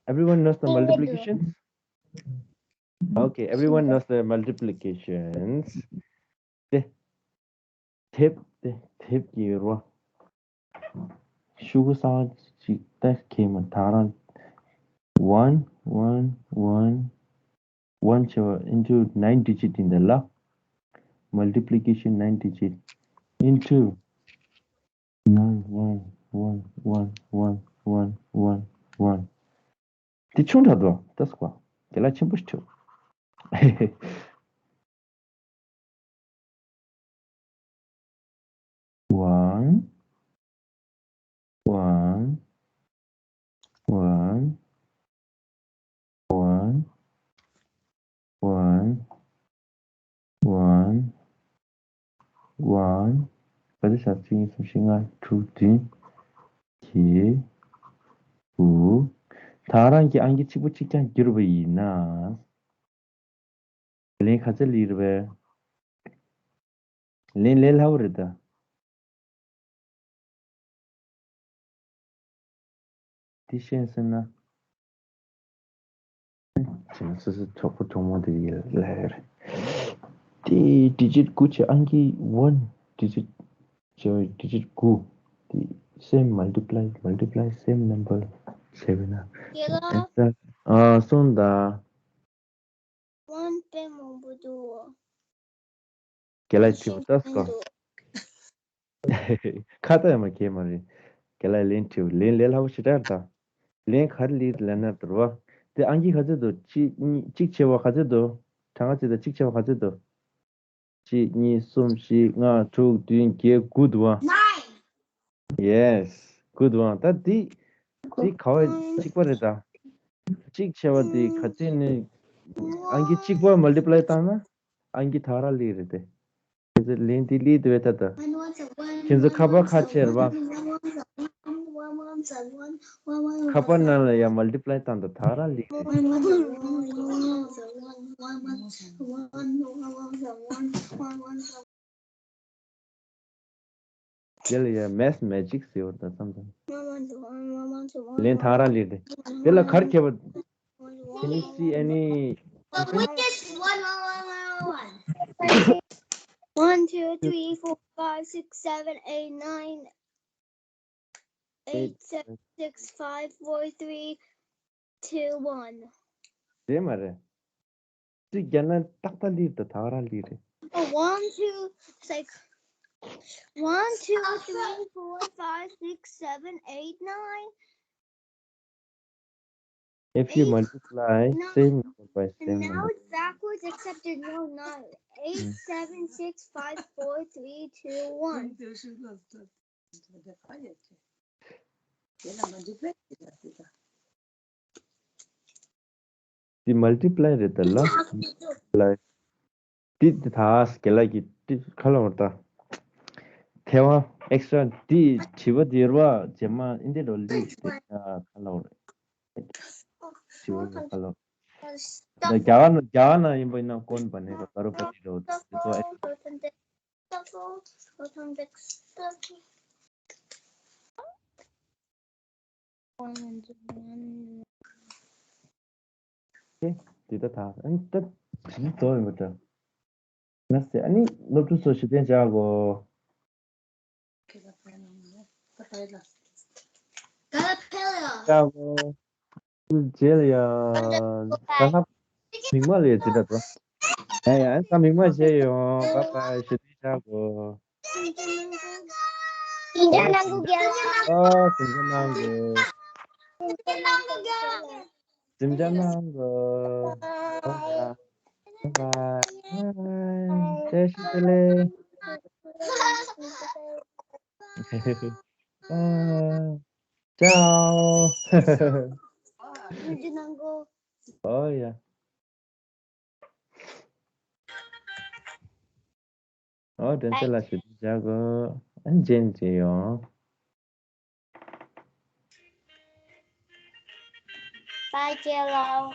Everyone knows the multiplication? Okay, everyone knows the multiplications. དེ། དེབ་དེ་དེབ་ཀྱི་རོ། ཤུ་གུ་གསར་པ་ཅིག་ད་ཁེལ་མ། ད་རང་one one one one བྱས་པ་into nine digit ཡིན་ད་ལ། multiplication nine digit into nine one one one one one one one དེ་ཆུང་དྲགས་འདུག་ད་སྐོར། རྒན་ལགས་ཆེན་པོ་ཞིག་བྲིས། One, one, one, one, one, one, one. ག་ཚོད་བཞག་གཅིག་གཉིས་གསུམ་བཞི་ལྔ་དྲུག་བདུན། བརྒྱད། དགུ། ད་རང་གི་ཨང་ཀི་གཅིག་པོ་གཅིག་རྐྱང་བསྒྱུར་བ་ཡིན་ན། ལན་ག་ཚོད་སླེབས་རེད་པས། ལན་ལས་སླ་པོ་རེད་ད། འདི་ཤེས་སོང་ན། བྱས་ན་སོ་སོའི་གྲོགས་པོ་གྲོགས་མོ་དེ་ཡིན་ལབ་ཡོད་རེད། དེ་ཌི་ཇིཊ་དགུ་བྱས། ཨང་ཀི་ཝན་ཌི་ཇིཊ་བྱས་པའི་ཌི་ཇིཊ་དགུ་དེ་same multiply, multiply same number བྱས་པས་ན། ཨ་སོང་ད། ཝན་དཔེ་མང་པོ་འདུག་རྒན་ལགས་དྲིས་པ་ལྟ་སོ། ཁ་ཏ་ཡ་མ་གས་མ་རེད། རྒན་ལགས་ལན་དྲིས་པ་ལན་ལས་སླ་པོ་ཞེ་དྲག་རེད་ད། ལན་ག་རེ་སླེབས་ལབ་ན་དོར་བ། དེ་ཨང་ཀི་ག་ཚོད་འདུག་གཅིག་གཉིས་གཅིག་བྱས་པ་ག་ཚོད་འདུག་གྲངས་ཀ་གཅིག་དང་གཅིག་བྱས་པ་ག་ཚོད་འདུག་གཅིག་གཉིས་གསུམ་བཞི་ལྔ་དྲུག་བདུན་བརྒྱད་དགུ་འདུག་བ། Yes, good one. ད་འདི་འདི་ག་བ་གཅིག་པ་རེད་ད། གཅིག་བྱས་པ་འདི་ག་ཚོད་ནི་ཨང་ཀི་གཅིག་པ་མལ་ཊི་པ་ལའི་བཏང་ན་ཨང་ཀི་དག་རང་སླེབས་རེད་དེ། ཁྱེད་ཚོ་ལན་འདི་སླེབས་འདུག་བས་ད་ད། ཁྱེད་ཚོ་ཁ་པར་ཁ་ཕྱེ་རེད་པ། ཁ་པར་ནང་ལ་ཡ་མལ་ཊི་པ་ལའི་བཏང་ད་དག་རང་སླེབས་རེད། དེ་ལ་ཡ་math magic ཟེར་བ་དང་མཚམས་མཚམས། ལན་དག་རང་སླེབས་རེད། དེ་ལ་ག་རེ་བྱས་པ། Can you see any? One, two, three, four, five, six, seven, eight, nine, eight, seven, six, five, four, three, two, one. རེད་མ་རེད། གཅིག་བརྒྱབ་ན་ཏག་ཏག་སླེབས་ད་དག་རང་སླེབས་རེད། Oh, one, two, it's like one, two, three, four, five, six, seven, eight, nine. If you multiply same number by same number. Now it's backwards, except there's no nine. Eight, seven, six, five, four, three, two, one. འདི་མལ་ཊི་པ་ལའི་རེད་ད་ལ། ལ། འདི་འདི་ད་རྒན་ལགས་ཀྱིས་འདི་ག་ལབ་པ་རེད་ད། ཐེ་བ་ཨེག་སི་ཊྲ་འདི་དྲི་བ་འདི་རུ་བ་རྗེས་མ་འདི་འདྲ་ལོ་ལིག་འདི་ག་ལབ་པ་རེད། དྲི་བ་འདི་ག་ལབ་པ་རེད། རྒྱ་གར་ན་རྒྱ་གར་ན་ཡིན་པ་ཡིན་ན་ཀོན་པ་ནི་རོ་ཀ་རོ་པ་ཏི་རོ་འདི་ཚོ་ཨེ། དེ་ད་ད་ཨ་ནི་ད་དྲི་རྩོག་ཡོད་པ་འདྲ། ང་ཟེར་ཨ་ནི་སློབ་ཕྲུག་ཚོ་ཞུ་རྟེན་བཅར་གོ། བཅར་གོ། རྗེས་ལ་ཡ། ད་ལྷ་མིག་དམར་ལ་ཡ་དེ་འདྲ་འགྲོ། ཡ་ཡ་ད་མིག་དམར་བྱས་ཡོང་། བཱའི་བཱའི། ཞུ་རྟེན་བཅར་གོ། སེམས་ཅན་ནང་གི་རྒྱལ་བ། ཨོ་སེམས་ཅན་ནང་གི། སེམས་ཅན་ནང་གི་རྒྱལ་བ། སེམས་ཅན་ནང་གི། བཱའི་བཱའི། བཀྲ་ཤིས་བདེ་ལེགས། ཅའོ། སེམས་ཅན་ནང་གི། ཨོ་ཡ། ཨོ་དྲན་ཚེ་ལ་ཞུ་རྟེན་བཅར་གོ། ཨ་ནི་རྗེས་ནས་མཇལ་ཡོང་། Bye, Jello.